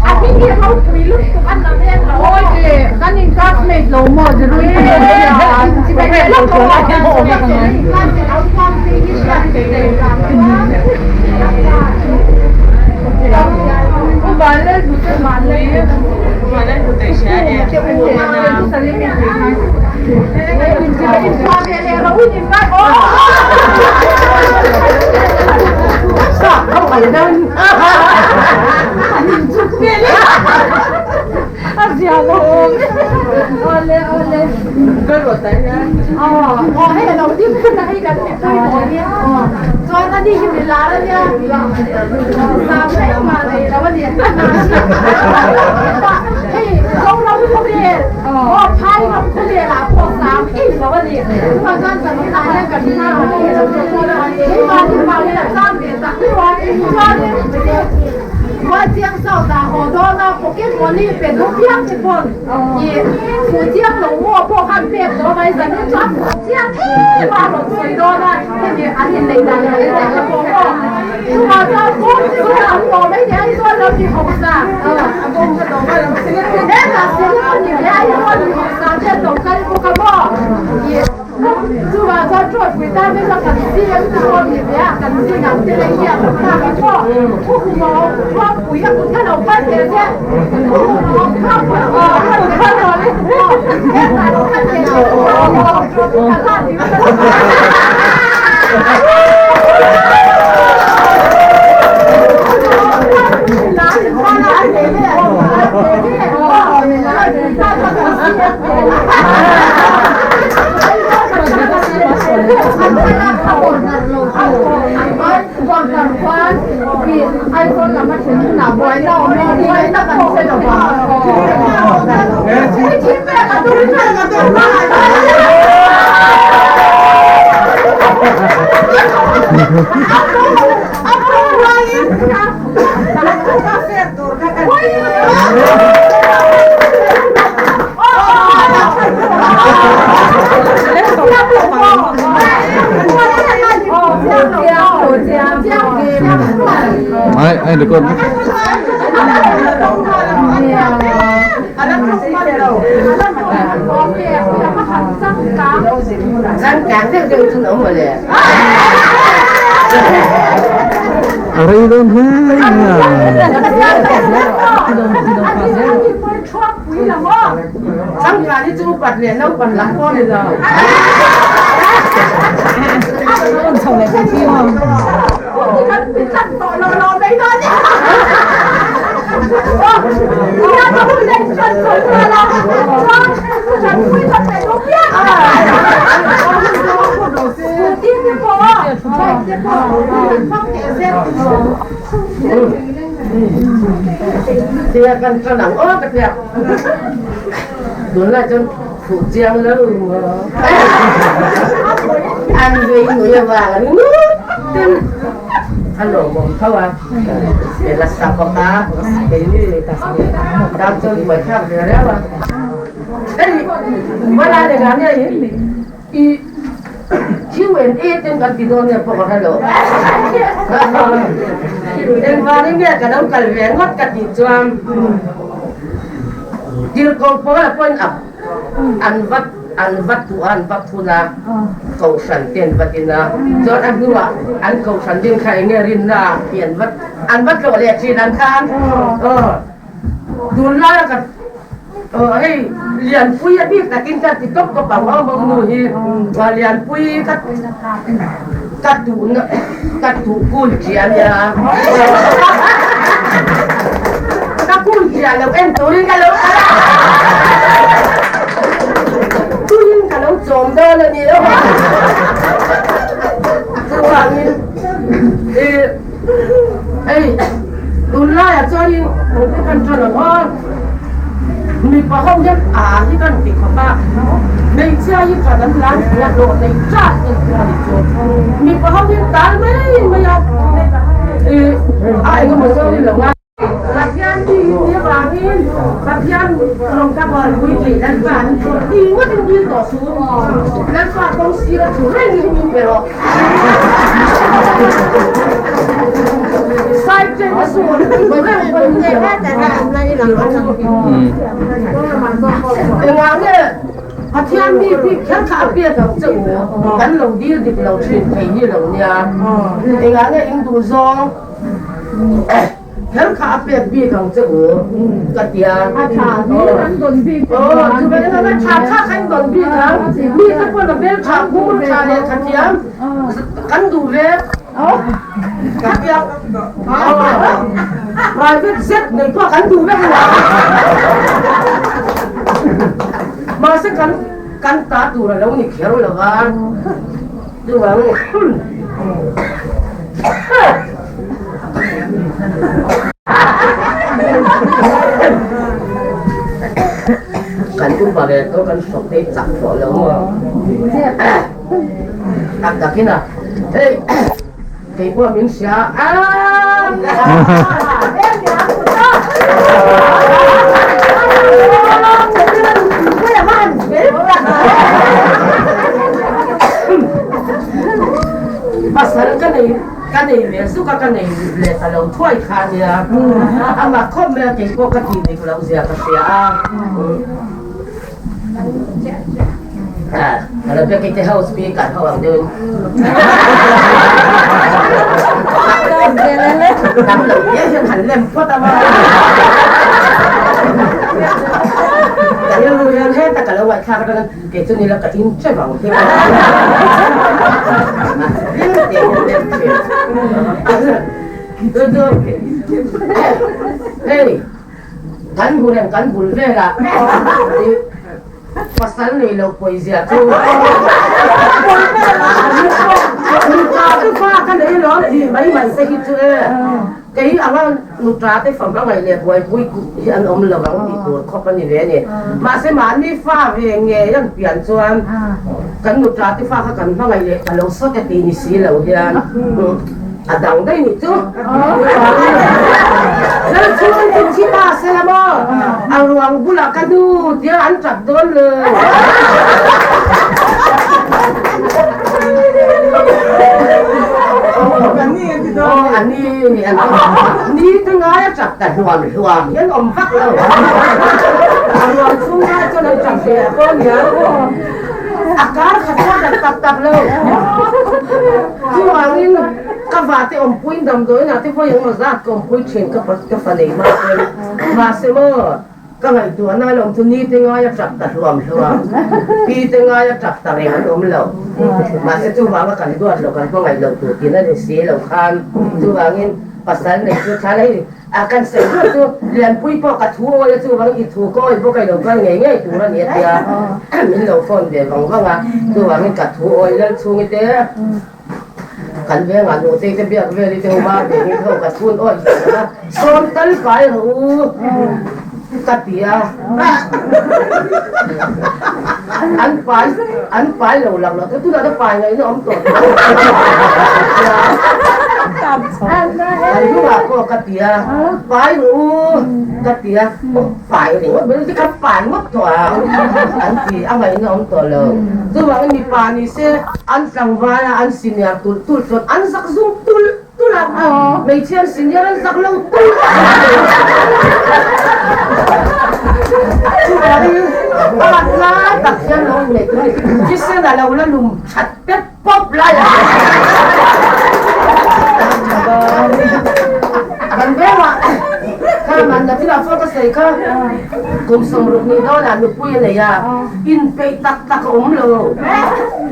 A hming hi ropui lutuk a nam em lo. Awi e, kan in classmate lo maw zirui hi an hria a. Ai ai được con. Ở đây luôn thế. Pathian mi in nih avangin Pathian rawng ka bualpui tih Lalpa an ti ngawtin dil tawh suh. Lalpa kawng sira thu reng in min pe rawh. Sai chen a su reng pawhin min pe rawh. Engah nge Pathian mi bik kher kha a pek ang che u? Kan lo dil dik lo thin thei ni lo nia. Engah nge in duh zawng? Kher kha a pek bik ang che u ka ti a. A tha hlir an dawn bik che u. Aw, chuvang in a tha tha kha in dawn bik ang. Mi te pawn a hmel tha, hmur tha leh tha thiam kan duh ve. Ka ti a. Private jet nei pawh kan duh vek lo. Mahse kan kan ta tur a lo ni kher lo va. Chuvang Kan upa ve tawh kan hrawk te chak tawh lo maw? Tak takin a hei kei pawh min hria a. Pasal ka nei ka nei ve zuk a ka nei leh ta lo thuai kha a nia amah khawp mai a kei pawh ka tih dik loh zia ka hria a ka lo biak te ho speaker ho ang deuhin tam lo te hian han lem phawt a ka rilru hian heta ka lo ngaihthlak atangin Kei chu nila ka in che vang hi Hei kan hmu reng kan bul velah pasal nei lo pawi zia chu Nupa te fa ka nei lo tih mai mai te hi chu e. Kei anga nuta te fam a ngaih leh buaipui hi an awm lo ang tih tur khawp a ni ve a ni. Mahse mahni fa ve ngei an pian chuan kan nuta te fa kha kan hmangaih leh ta lo sawt e tih ni si lo hian a dang daih nih chu. Lal chhung chu thi ta se la maw? A ruang bulah ka nu tia an tap dawn lo. Aw a ni an ni te ngai a chak ta hluam hluam hian awm vak lo a ruang chhung ngai chuan an chak ve pawh a nia a kar khat pawh dak tak tak lo chuvangin ka vate awmpuiin damdawiin ah te vawi engemaw zat ka awmpui thin ka ka fa nei mahse mahse maw Ka ngaihtuahna a lawm chu ni te ngai a tap ta hluam hluam, pi te ngai a tap ta reng an awm lo. Mahse chuvanga kan duat lo, kan hmangaih loh tur tin a ni si lo khan. Chuvangin pasal nei chu thla hei a kan sawi duat chu Lianpui pawh ka thu awi a, chuvangin i thu ka awi bawk a, i lo kal ngei ngei tur a ni a tia min lo phone ve vang vang a. Chuvangin ka thu awi Lalchhungi te. Kan vengah nutei te biak vel i te huma vengin ho ka chhun awih zel a, sawn tal kai rawh u ka ti a, an pai an pai lo lang lo te tunah te pai ngaihna awm tawh tawh an hnungah pawh ka ti a, pai rawh u ka ti a. Pai ringawt mai chu kan pai ngawt tawh ang an ti a ngaihna awm tawh lo. Chuvangin mipa ni se an tlangval a an senior tulh tulh chuan an zak zum tulh tulh a, hmeichhia an senior an zak lo tulh Chuvangin a rat lai tak hian lo inneih tur a ni. Thisen a lo la lum that pep pawp lai a Kan vengah kha man thil ah chuan ka sawi kha kum 60 ni dawnah nupui a nei a, inpeih tak tak a awm lo.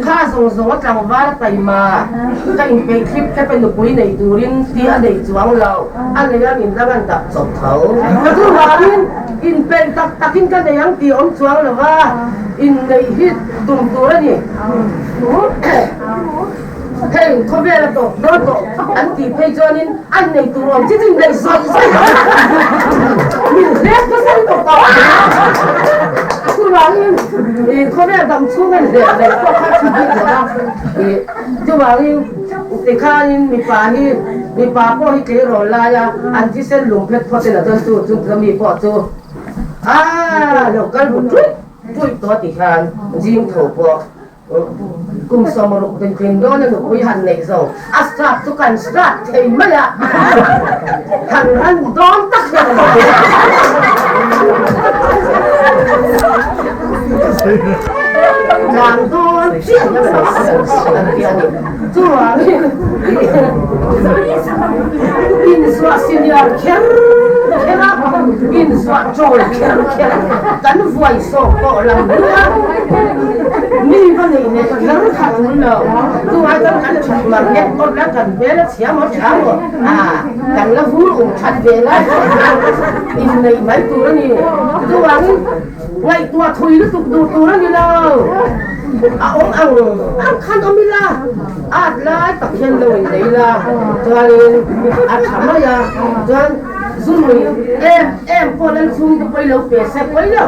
Kha zawng zawng a tlangval a taima ka inpeih thlip thlep e nupui nei turin tih a nei chuang lo, a nei a min dang an dap chawp tho. Chuvangin inpeih tak takin ka nei ang tih a awm chuang lo va, inneih hi tum tur a ni. Hei khawvel a tawp dawn tawh an tih phei chuanin an nei tur awm chi chu inneih zawih zawih ang min hlep nasa lutuk tawh. Chuvangin khawvel dam chhung an hlep leh pawh kha a thi bik lo a, chuvangin tikhanin mipa hi. Mipa pawh hi tleirawl laia an thisen lung phet phawt in a dawn chu chu mi pawh chu a lo kal bu ṭuih ṭuih tawh ti khan zing tho pawh kum 60 tlin tlin dawn a nupui han neih zawng a start chu kan start thei mai a, han ran dawn tak hian a ni. Tlang dawn chiah hian a ni a ni. Chuvangin inzuah senior kher kher a, inzuah chawl kher kher kan vuai sawk tawh lo nia, mi va neih leh kher kha tul lo. Chuvang chuan kan that mar nghet awt la, kan hmel a chhia maw tha maw, ah kan la vur um that ve lai pawh hian inneih mai tur a ni. Chuvangin Ngaihtuah thui lutuk duh tur a ni lo. A awm ang ang khan awm ila, at lai tak hian lo in nei ila, chuanin a tha mai a, chuan zunui em em pawh lal chhung te pawh i lo pe se pawi lo.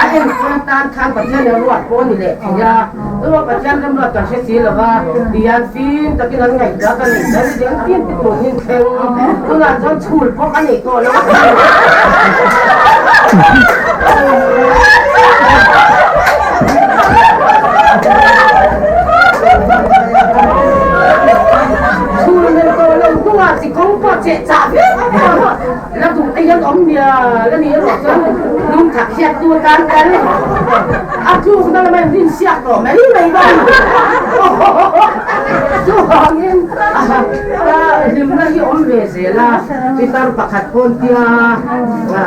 A enkawl tan khan Pathian in a ruat pawh a ni leh thei a, chuan Pathian remruat kan hre si lo va, tihian fim takin an ngaihtuah ka nei dan chiang fim te tur hi thleng tunah chuan chhul pawh ka nei tawh lo a. Chhul nei tawh lo hnuah chi kawng pawh cheh chah viau tawh la duh te hian awm nia la ni erawh chuan lung thak hiat tu atan kal a tlukna lama in rin siak tawh mai mai dawn chuvangin hlimna hi awm ve zel a pitar pakhat pawn tia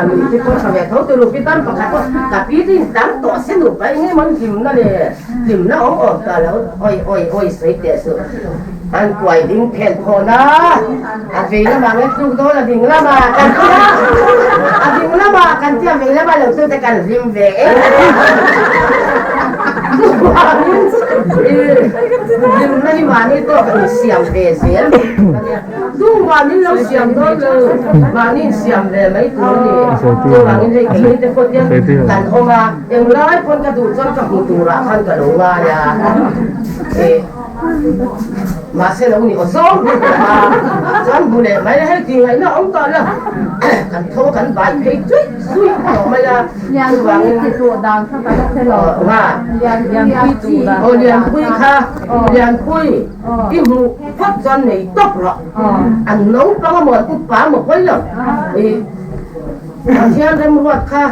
nuih te pawh tha ve tho turu pitar pakhat pawh ka pi te in tam tawh se nupa eng emaw hlimna leh hlimna awm awm ta lo oi oi oi sawi teh suh. An kuai ding phelh phawn a, a vei lamah nge tluk dawn a ding lamah kan ti a, a ding lamah kan ti a vei lamah lo chu te kan hlim ve em chuvangin hlimna hi mahni tawk in siam ve zel tumah min lo siam dawn lo mahni in siam ve mai tur a ni chuvangin hei keini te pawh hian kan awm a englai pawn ka duh chuan ka hmu turah khan ka lo ngai a. Mahse lo ni aw zawng bik lo a, chuan hmu leh mai hei tih ngaihna awm tawh lo, kan tho kan bai phei chuih chuih tawh mai a, chuvangin nga aw Lianpui kha Lianpui i hmuh phawt chuan nei tawp rawh, an naupang a maw an upa a maw pawi lo i Pathian remruat kha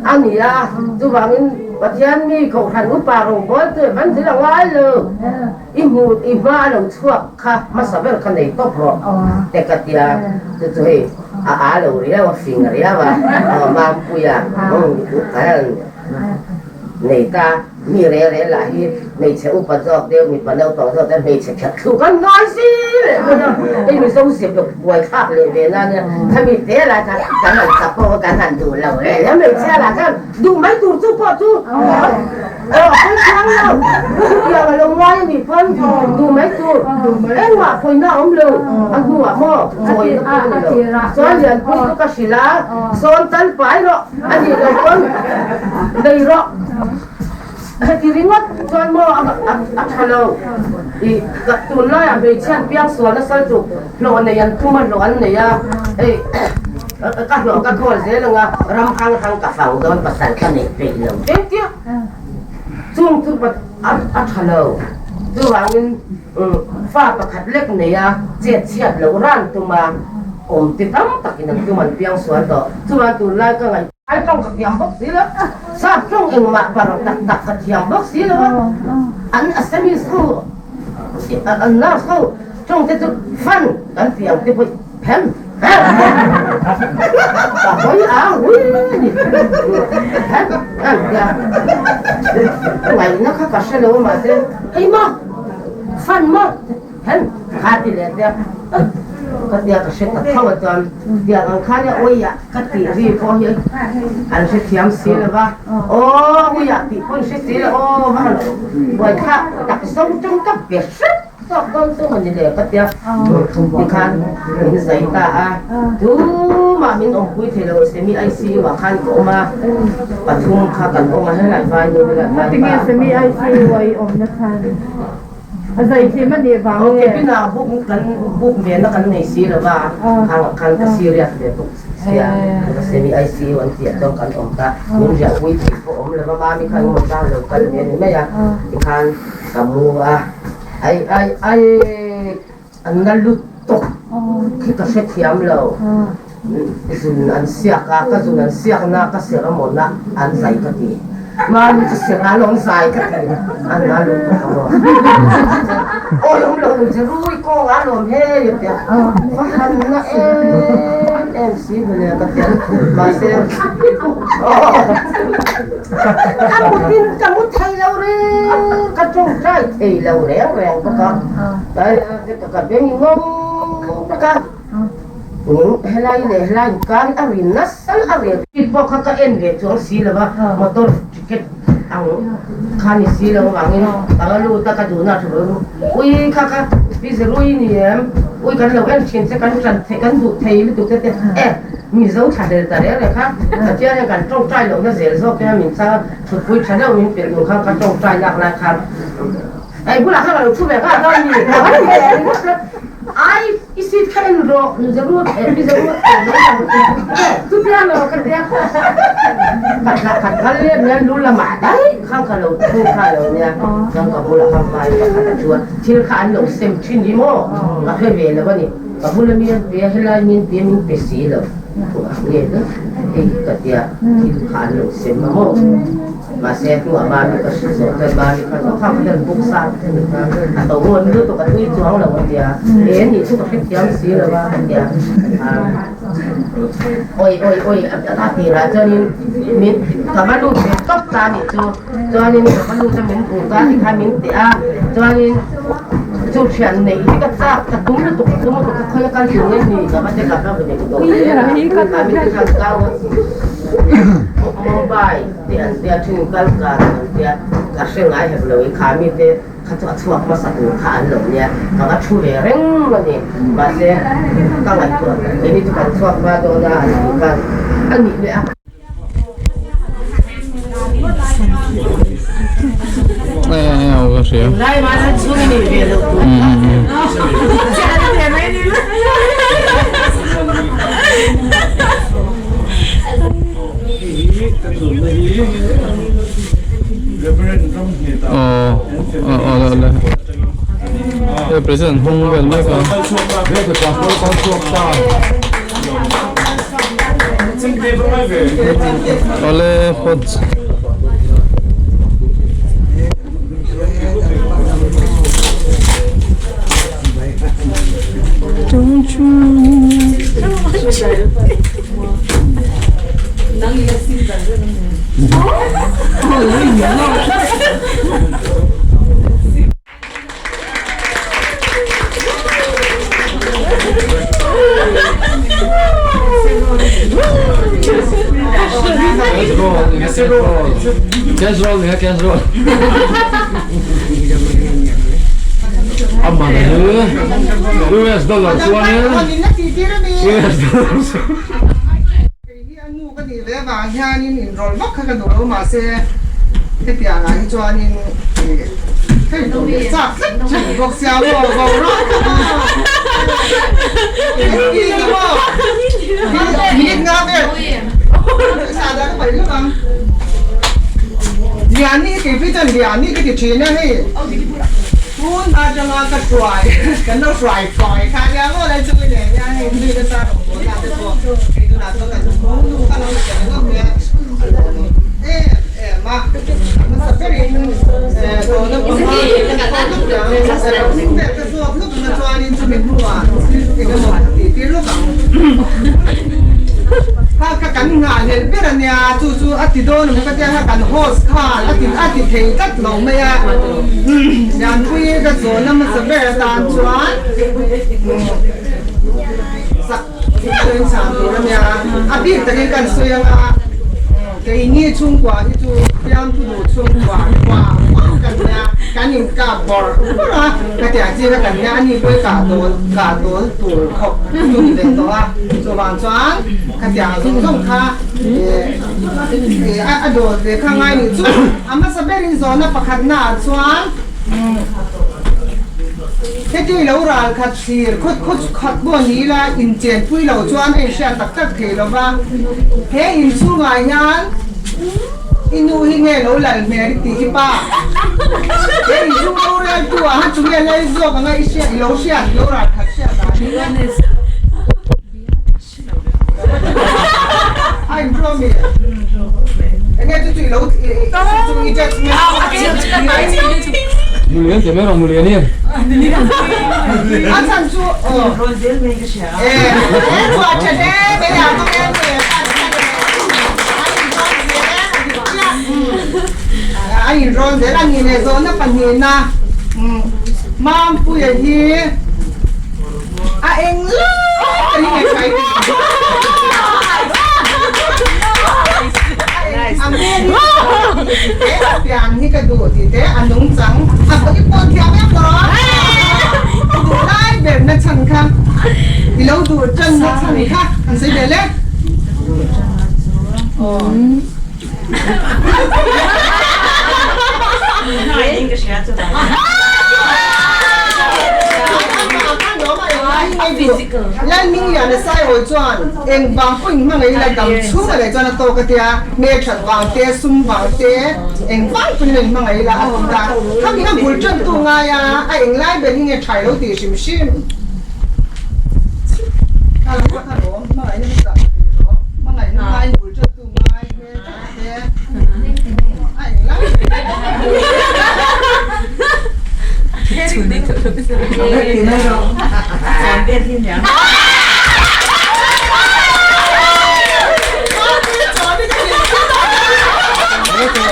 a ni a, chuvangin Pathian mi Kohhran upa rawngbawl chu evan zil a ngai lo, i hmu i hma a lo chhuak kha hmasa ber kha nei tawp rawh te ka tia, chu chu hei a a lo riau a fing riau a, Mampuia nei ta. Mi rel rel lah hi hmeichhe upa zawk deuh, mipa naupang zawk deuh hmeichhe khat thluk an ngai si leh hmun a, hei Mizo zep lo buai thlak leh ve na nia, khami te lah kha kan han chak pawh kan han duh lo leh hle hmeichhia lah khan duh mai tur chu pawh chu aw pawi chiang lo, chutiang a lo ngai a nih pawn duh mai tur engmah phawina a awm lo, a hnuah maw chawi na pawh a ni lo, chuan Lianpui chu ka hrilh a, sawn tal pai rawh a nih loh pawn nei rawh. Heti ringawt chuan maw a tha lo i tunlaiah hmeichhian piangsual nasa chu hlawh nei an tum a hlawh an nei a hei ka hlawh ka khawl zel anga ram hrang hrang ka fang dawn pasal ka neih peih lo te tia chung chu a tha lo chuvangin fa pakhat lek nei a chet chhiat loh ran tum a awm te tam takin an tum an piangsual tawh chuvang tunlai ka ngaih Ai tawng ka thiam bawk si lo, sap tawng engmah bar tak tak ka thiam bawk si lo a, an Assamese ho, an nurse ho tawng te chu fan kan tih ang te pawh hem hem ka hawi ang hui a ni hem an tia ngaihna kha ka hre lo a mahse hei maw fan maw Hen kha ti leh tia ka tia ka hre ta tho a chuan tiang ang khan e uiah ka tih ri pawh hi an hre thiam si lo va aw uiah tih pawh an hre si lo aw va han buai thlak tak zo tang ka be hrep zawk dawn chu maw ni le ka tia tikhan min zai ta a tumah min awmpui thei lo semi ICU ah khan ka awm a pathum kha kan awm a helai vai nu helai vai pa. Tinge semi ICU ah i awm na chhan? A zaithiam a nih vang nge? Ok, pinah book kan book ve na kan nei si lo va, khang ah khan ka serious ve bawk sia, ka semi ICU an tih ah chuan kan awm ta, min riahpui thei pawh awm lo va, mami kha engemaw zan lo kal ve a ni mai a, tikhan ka mu a, ai ai ai an la lut tawk khi ka hrethiam lo, zun an siak a, ka zun an siak na ka serh a maw na an zai ka ti, mami chu serh a lawm zai ka ti, an la lut tawk a maw, awi awm lo nu che rui kawng a lawm hei a ti a, va han na em em si vele ka ti a, mahse ka mutin ka mu thei lo reng, ka tawngtai thei lo reng reng bawk a, ka beng ngawng bawk a. Helai leh helai inkar hi a rin nasa a rel tih pawh kha ka en ve chuang si lo va, motor ticket ang kha ni si lo avangin ka va lut a, ka duhna a tha lo ui kha kha busy rui ni em, ui kan lo en thin che kan tan thei kan duh thei lutuk te te e Mizo tha hlel ta reng reng kha Pathian hian kan tawngtai lohna zel zawk hian min chang a, thutpui tha deuh min pelh nun kha ka tawngtai lak lai khan Ei bulah khan ka lo thu ve nghal dawn mi ai i seat kha en rawh Mizoram eh Mizoram chutia lo ka tia khat lah khat kal leh nia lu lamah daih khan ka lo thu kha lo nia chuan ka bulah khan vai pakhat a thu a thil kha an lo sem thin hi maw ka hre ve lo a ni ka bula mi an pe a helai mi an pe a min pe si lo nge hei ka tia thil kha an lo sem a maw. Mahse hnuah Mami ka hrilh zawh chuan Mami khan aw khang hian buk sa te ni kha a to ngawn lutuk a tui chuang lo a tia e nih chu ka hrethiam si lo a a tia awi awi awi a tirah chuanin min ka va lut ve tawp ta nih chu chuanin ka va lut a min hmuh ta ti khan min teh a chuanin chu thian neih hi ka chak ka tum lutuk ka tum lutuk ka khawi a kal tur nge ni ka va te ka va nei tawh hle a Mami te khan kau Mumbai te an tia thin kal kar an tia ka hre ngai hek lo i kha mi te kha chu a chhuak hmasa tur kha an lo nia ka va thu ve reng a ni mahse ka ngaihtuah keini chu kan chhuak hma dawn a an tih khan a nih leh a. President hung vel mek a. Awle phawt. Casserole, yeah, casserole. Amah hi US dollar chuanin US dollar Kei hi a nu ka nih ve avang hianin inrawlh vak kha ka duh lo mahse hetiang ah hi chuanin hei duh leh chak tlat thin bawk sia maw boruak kha maw engtin nge maw minute nga vel sahdah ka paih lawk ang Liani hi kei phei chuan Liani ka ti thin a hei. Tun atanga ka hruai, kan lo hruai hruai kha nia maw lai chu nen hian hei nui nasa rawng bawl na te pawh hei tunah chuan kan nu kha lo la tel ngawt mai a, a lawm em em a, a hmasa berin tawna panga vel ka zawk lawk anga chuanin chumi hnuah eng emaw ka tih tir lawk ang. Kha kha kan nghahhlelh ber a nia, chu chu a ti dawn ang ka tia kha kan host khan a ti a ti thei tlat lo mai a. Lianpui ka zawhna hmasa ber atan chuan sak in chhan tur a nia, a bik takin kan sawi ang a, keini chhungkua hi chu fiamthu duh chhungkua huang huang kan nia, kan inkap bawrh bawrh a, ka tia chin a kan nia, ani pawh i kah dawl kah dawl tur khawp chu ni ve tawh a, chuvang chuan khatiang zawng zawng kha a dawl ve kha ngai nih chu a hmasa berin zawhna pakhatnaah chuan. Heti lo ral khat thlir khut khut khat pawh ni ila inchenpui lo chuan a inhriat tak tak thei lo va. He inchhungah hian i nu hi nge lo lal hmel i tih i pa? He inchhung roreltu ah han chu nge lal zawk anga i hriat i lo hriat lo ral khat hriat ah ni e. A indraw mi? Enge chu chu i lo chu i judgement. Nulian ti mai rawh nulian i. A chhan chu aw. E chu a tha hle mai a ka nge nge a in rawn zel a ni leh zawhna pahnihna Mampuia hi A eng lai ka hi nge thlai tih. A hmel hi te a pian hi ka duh tih te a nungchang a i pawn thiam em tawh i duh lai ber na chhan kha i lo duh tan na chhan kha an sawi ve le. Lalmingliana Saiawi chuan eng vang pawh in hmangaih ila dam chhung a leh chuan a tawk a tia, hmelthat vang te, sum vang te, eng vang pawhin a inhmangaih ila a ti ta. Khami kha bul tantu ngai a, a eng lai ber hi nge tha i lo tih hrim hrim. Hmangaihna ngai bul tantu ngai.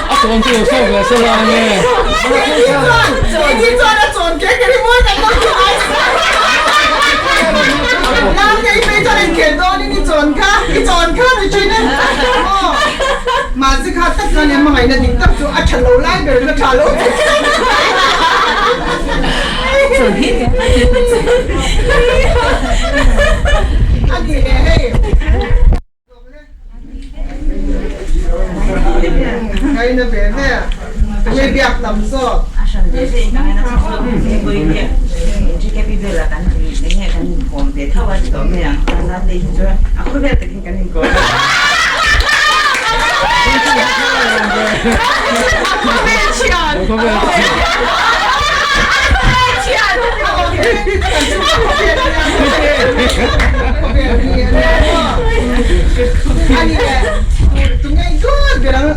A chawn chu sawk ve sela nge. Mahse kha tak chuan em hmangaihna dik tak chu a tha lo lai ber in a tha lo a ni le hei. Ngaina ve ve nge biak tam zawk.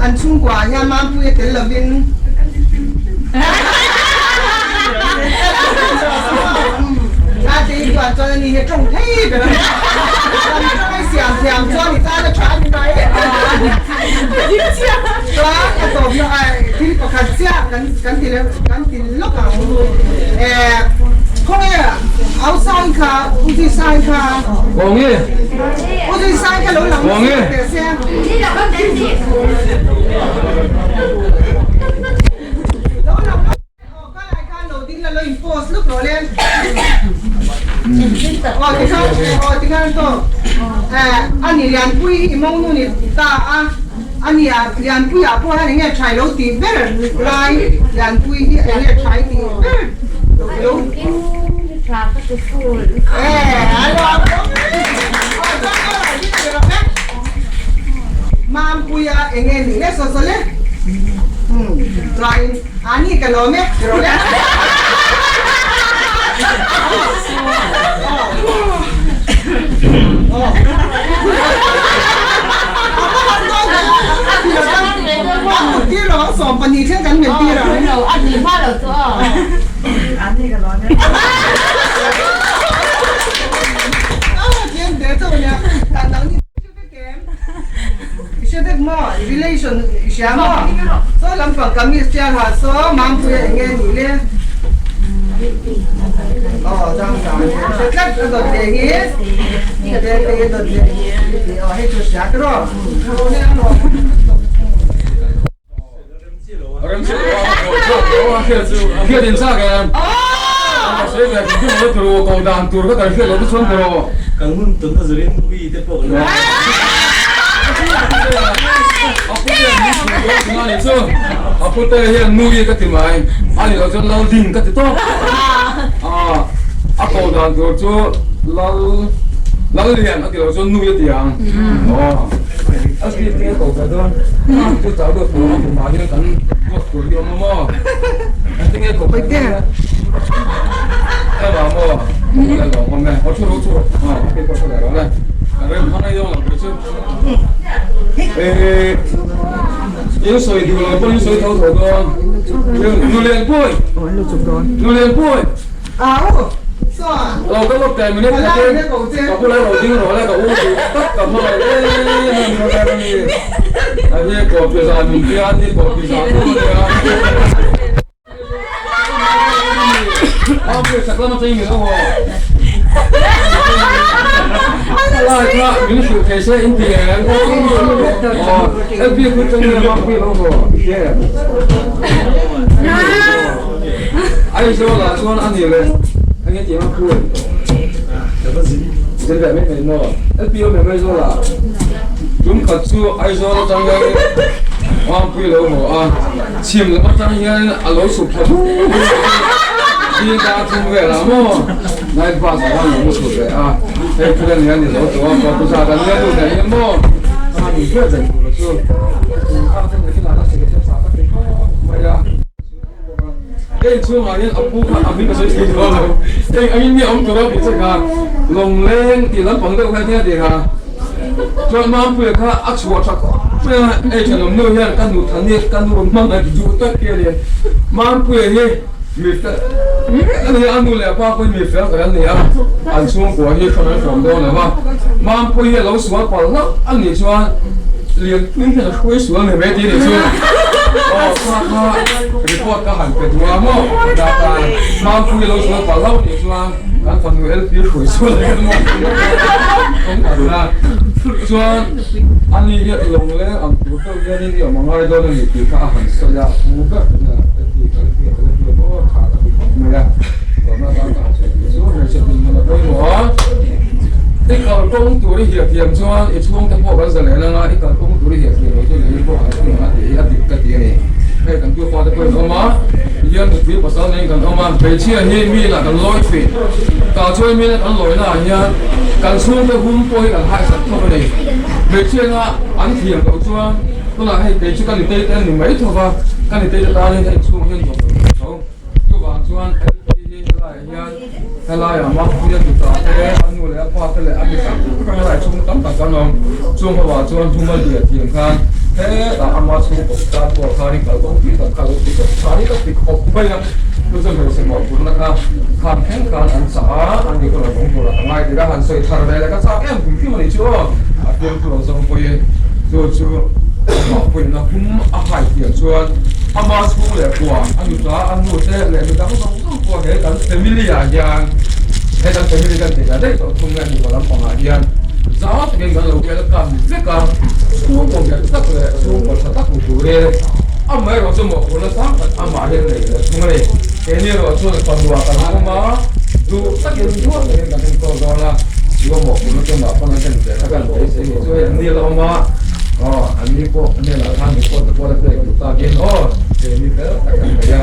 An chhungkua hian Mampuia tel lovin a tei duan chuan ani hi tawng thei ber a ni. Kan tawng siam thiam chuan i tan a tha a ni mai. Chuan a tawpna thil pakhat chiah kan kan ti leh kan ti lawk ang. Khawnge outside kha Uzi sai kha. Khawnge. Uzi sai kha lo lang Khawnge. teh se. Lo lang Aw ka lai khan lo ding la lo in post luk rawh le. Aw tikhan aw tikhan to eh ani Lianpui hi i mawngnu ni ta a ani a Lianpui ah pawh hian enge thai lo tih ber lai Lianpui hi enge thai tih ber lo eh a lo aw chuan ka lai hi ka rawh e Mampuia enge nih le saw saw le chuan A ni ka lawm e, ka rawh e. I hre vek maw? I relation i hria maw? Saw lampang kamis tial ha saw Mampuia eng nge nih le? Aw dang dang a hre tlat a dawt leh hi hre te a dawt leh hi aw hei chu hria te rawh. Hriat in chak em? Mahse ve kan thil lo turu ko dan tur kha kan hriat lo te chuan turu. Kan hun tun a zurin ui te pawh kan A pute hian min chhun dawn tuna nih chu. A pute hian nui ka ti mai. A nih loh chuan lo ding ka ti tawp. A ko dan tur chu Lal Lallian a ti lo chuan nui a ti ang. Aw. A speed te a ko ve dawn. Chu chau deuh tur a kumah hian kan duat tur hi awm a maw. Engtin nge ko ve dawn a? Ema maw? Ka lo awm e. Aw thu rawh thu rawh. Aw okay pawh thu leh rawh le. Kan rem hmang ei dawn lo kei chu. Eh in sawi duh lo pawh in sawi tho tho dawn. Nulianpui! Nulianpui! Lo ka lawk teh minute khatin ka bula ro ding rawh le ka u duh tak ka hmangaih em em rawh le ka ni. A hi kawpi zan min tia a ni kawpi zan tu a nia. Mampuia chak lama cheng min lo haw. Lai kha min hrilh thei se in ti em? Aw LP khu cheng nge Mampuia lo haw i hria em? Aizawl ah chuan a ni le enge tih Mampuia? Zin ve mai mai maw? LP awm em Aizawl ah? Tum khat chu Aizawl atang hian Mampuia lo haw a. Chhim lam atang hian a lo chhuk thla bur bur a, zing dar thum velah maw night bus ah khan lo mu thut leh a, hei thil a nia ni lo tawh a, kawt zat an nia lut leh hian maw kha min hriat reng tur a chu tun kha chu nakin ah ka seh se tha ka ti khawp mai a. Hei chhungah hian a pu kha a hming ka sawi thei dawn lo, heng angin mi a awm tur a tih che kha Lawngleng tih lampang deuh kha nia tih kha. Chuan Mampuia kha a chhuah tha khawp mai a, hei thenawm nu hian ka nu than hi ka nu hmangaih duh tak hi a ni. Mampuia hi mi fel a ni a, a nu leh a pa pawhin mi fel tak an ni a, an chhungkua hi hran an hrawm dawn lo va. Mampuia hi a lo sual palh hlauh a nih chuan Lianpui hian a hruai sual ni mai tih a nih chu. Aw kha kha report ka han pe duh a maw? Data Mampuia lo sual palh hlauh a nih chuan. Kan fanu LP hruai sual leh kan mawng awm tak na chuan ani hi lawng leng ang tur deuh hianin i awm a ngai dawn a ni tih kha a han sawi a, a pu ber tuna LP ka la hriat ka la hriat aw tha ka ti khawp mai a, tawrhna atan ka han sawi tih chu hmeichhe dinhmun a pawimawh a, i kalkawng tur i hiah thiam chuan i chhungte pawh kan zalen anga i kalkawng tur i hiah thiam loh chuan i pawh kan chhung ang a tih hi a dik ka ti a ni. Hei kan tu fate pawhin awm a, tihian nupui pasal neiin kan awm a, hmeichhia hi mi inah kan lawi thin. Tah chuan mi ina kan lawina ah hian kan chhungte hum pawh hi kan haisak thawk a ni. Hmeichhia ina an thiam loh chuan tunah hei kei chu ka nitei te a ni mai thawk a, ka nitei te tan hian hei chhung hian nuam lo thei tho. Chuvang chuan LP hi helaiah hian helaiah Mampuia tuta te, a nu leh a pa te leh a mi hrang hrang helaiah chhung tam tak kan awm. Chung ho ah chuan huma lian thiam khan hetah ama chhungkaw tan pawh khan i kalkawng tui tak kha lo ti khawp tha hi ka ti khawp mai a. Chu chu hmeichhe mawhphurhna kha khan thleng khan an chah a, an ni kawng a vawng tur a ka ngai tir a, han sawi thar ve leh ka chak em hrim hrim a ni chu aw. A fiamthu lo zawng pawhin chu chu mawhphurhna hum a hai thiam chuan ama chhung leh kua a nuta a nu te leh mi dang zawng zawng pawh he kan family ah hian he kan family kan tih lah daih tawh thung nge mipa lampangah hian zau takin kan lo welcome vek a, chhungkaw nghet tak leh chhungkaw tha tak ni turin amaherawh chu mawhphurhna sang tak amah hian nei leh thung a ni. Keini erawh chuan fanua kan awm a, duh takin duat takin kan enkawl dawn a, chu a mawhphurhna chu mah pawn an en ve kha kan beisei ni chu hei an ni la awm a, aw an ni pawh a hnenah khan report te pawh la pek duh takin aw keini fel tak kan nei a,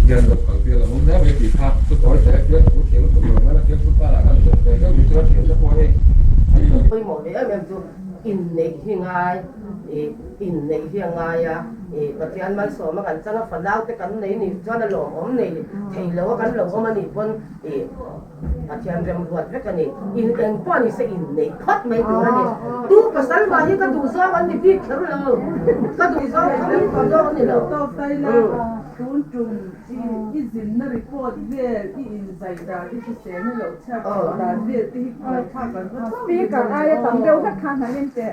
hian lo kal bial ang awm hle mai tih kha chu tawi te fiam thu thiam lutuk lo mai la fiam thu karah kan zawm ve deuh ni chuan thiamna pawh hei an lo Pawimawh leh em em chu inneih hi ngai ih inneih hi a ngai a ih Pathian malsawm a kan chang a fanau te kan nei nih chuan a lawmawm nei thei lo a kan lo awm a nih pawn ih Pathian remruat vek a ni in eng pawh ni se inneih phawt mai tur a ni tu pasal mah hi ka duh zawng an ni bik kher lo ka duh zawng kha min duh zawng a ni lo. Tun tum i zinna report vel i inzai dan i hriselna loh chhiat chhuah dan vel te hi ngaihthlak an va chauh Speaker aia tam deuh hlek khan han en teh.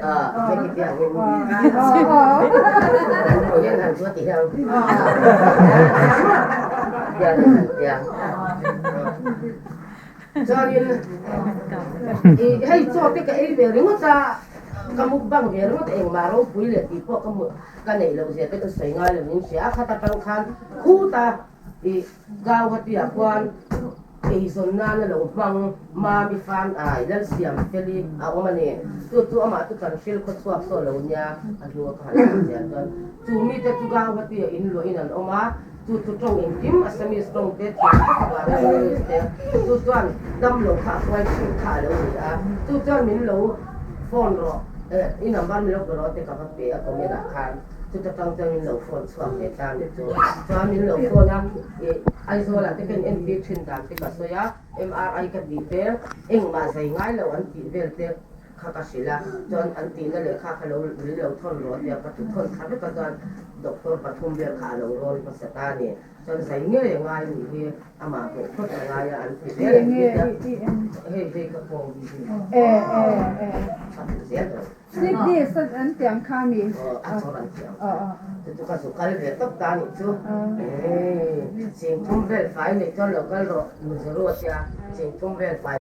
Chuanin i hei chaw te ka ei ve ringawt a, ka mukbang ve ringawt a, engmah ropui leh tih pawh ka hmu ka neih loh zia te ka sawi ngai lo min hria a, khata tang khan khuta i Gauhati ah khuan eizawn nan a lo hmang Mami Fan Ai Lalsiam Feli a awm a ni. Chu chu amah chu kan hril khaw chhuak saw lo nia a hnu a ka han sawi zia chuan chu mite chu Gauhati ah in luahin an awm a. Chu chu tawng engkim Assamese tawng te thiam vek avangin English te chu chuan damlo kha a hruai thin kha a lo ni a. Chu chuan min lo phone rawh eh i number min lo pe rawh te ka va pe a comment ah khan chuta tang chuan min lo phone chhuak ve ta ni chu. Chuan min lo phone a ih Aizawl ah te ka in entir thin dan te ka sawi a MRI ka tih te engmah zai ngai lo an tih vel te kha ka hrilh a, chuan an tihna leh kha kha lo min lo thawn rawh tia ka thu thawn thla vek a, chuan doctor pathum vel kha a lo rawn hmasa ta a ni, chuan zai ngei a ngai nih hi amah hmuh phawt a ngai a an ti zel an ti a, hei hei ka kawng hi a hmu zel dawn. Slip disc an tiang kha mi? Aw a chawr an tiang kha, chu chu ka zu kal ve tawp ta nih chu, chingthum vel fai nei chuan lo kal rawh Mizoru a tia chingthum vel fai.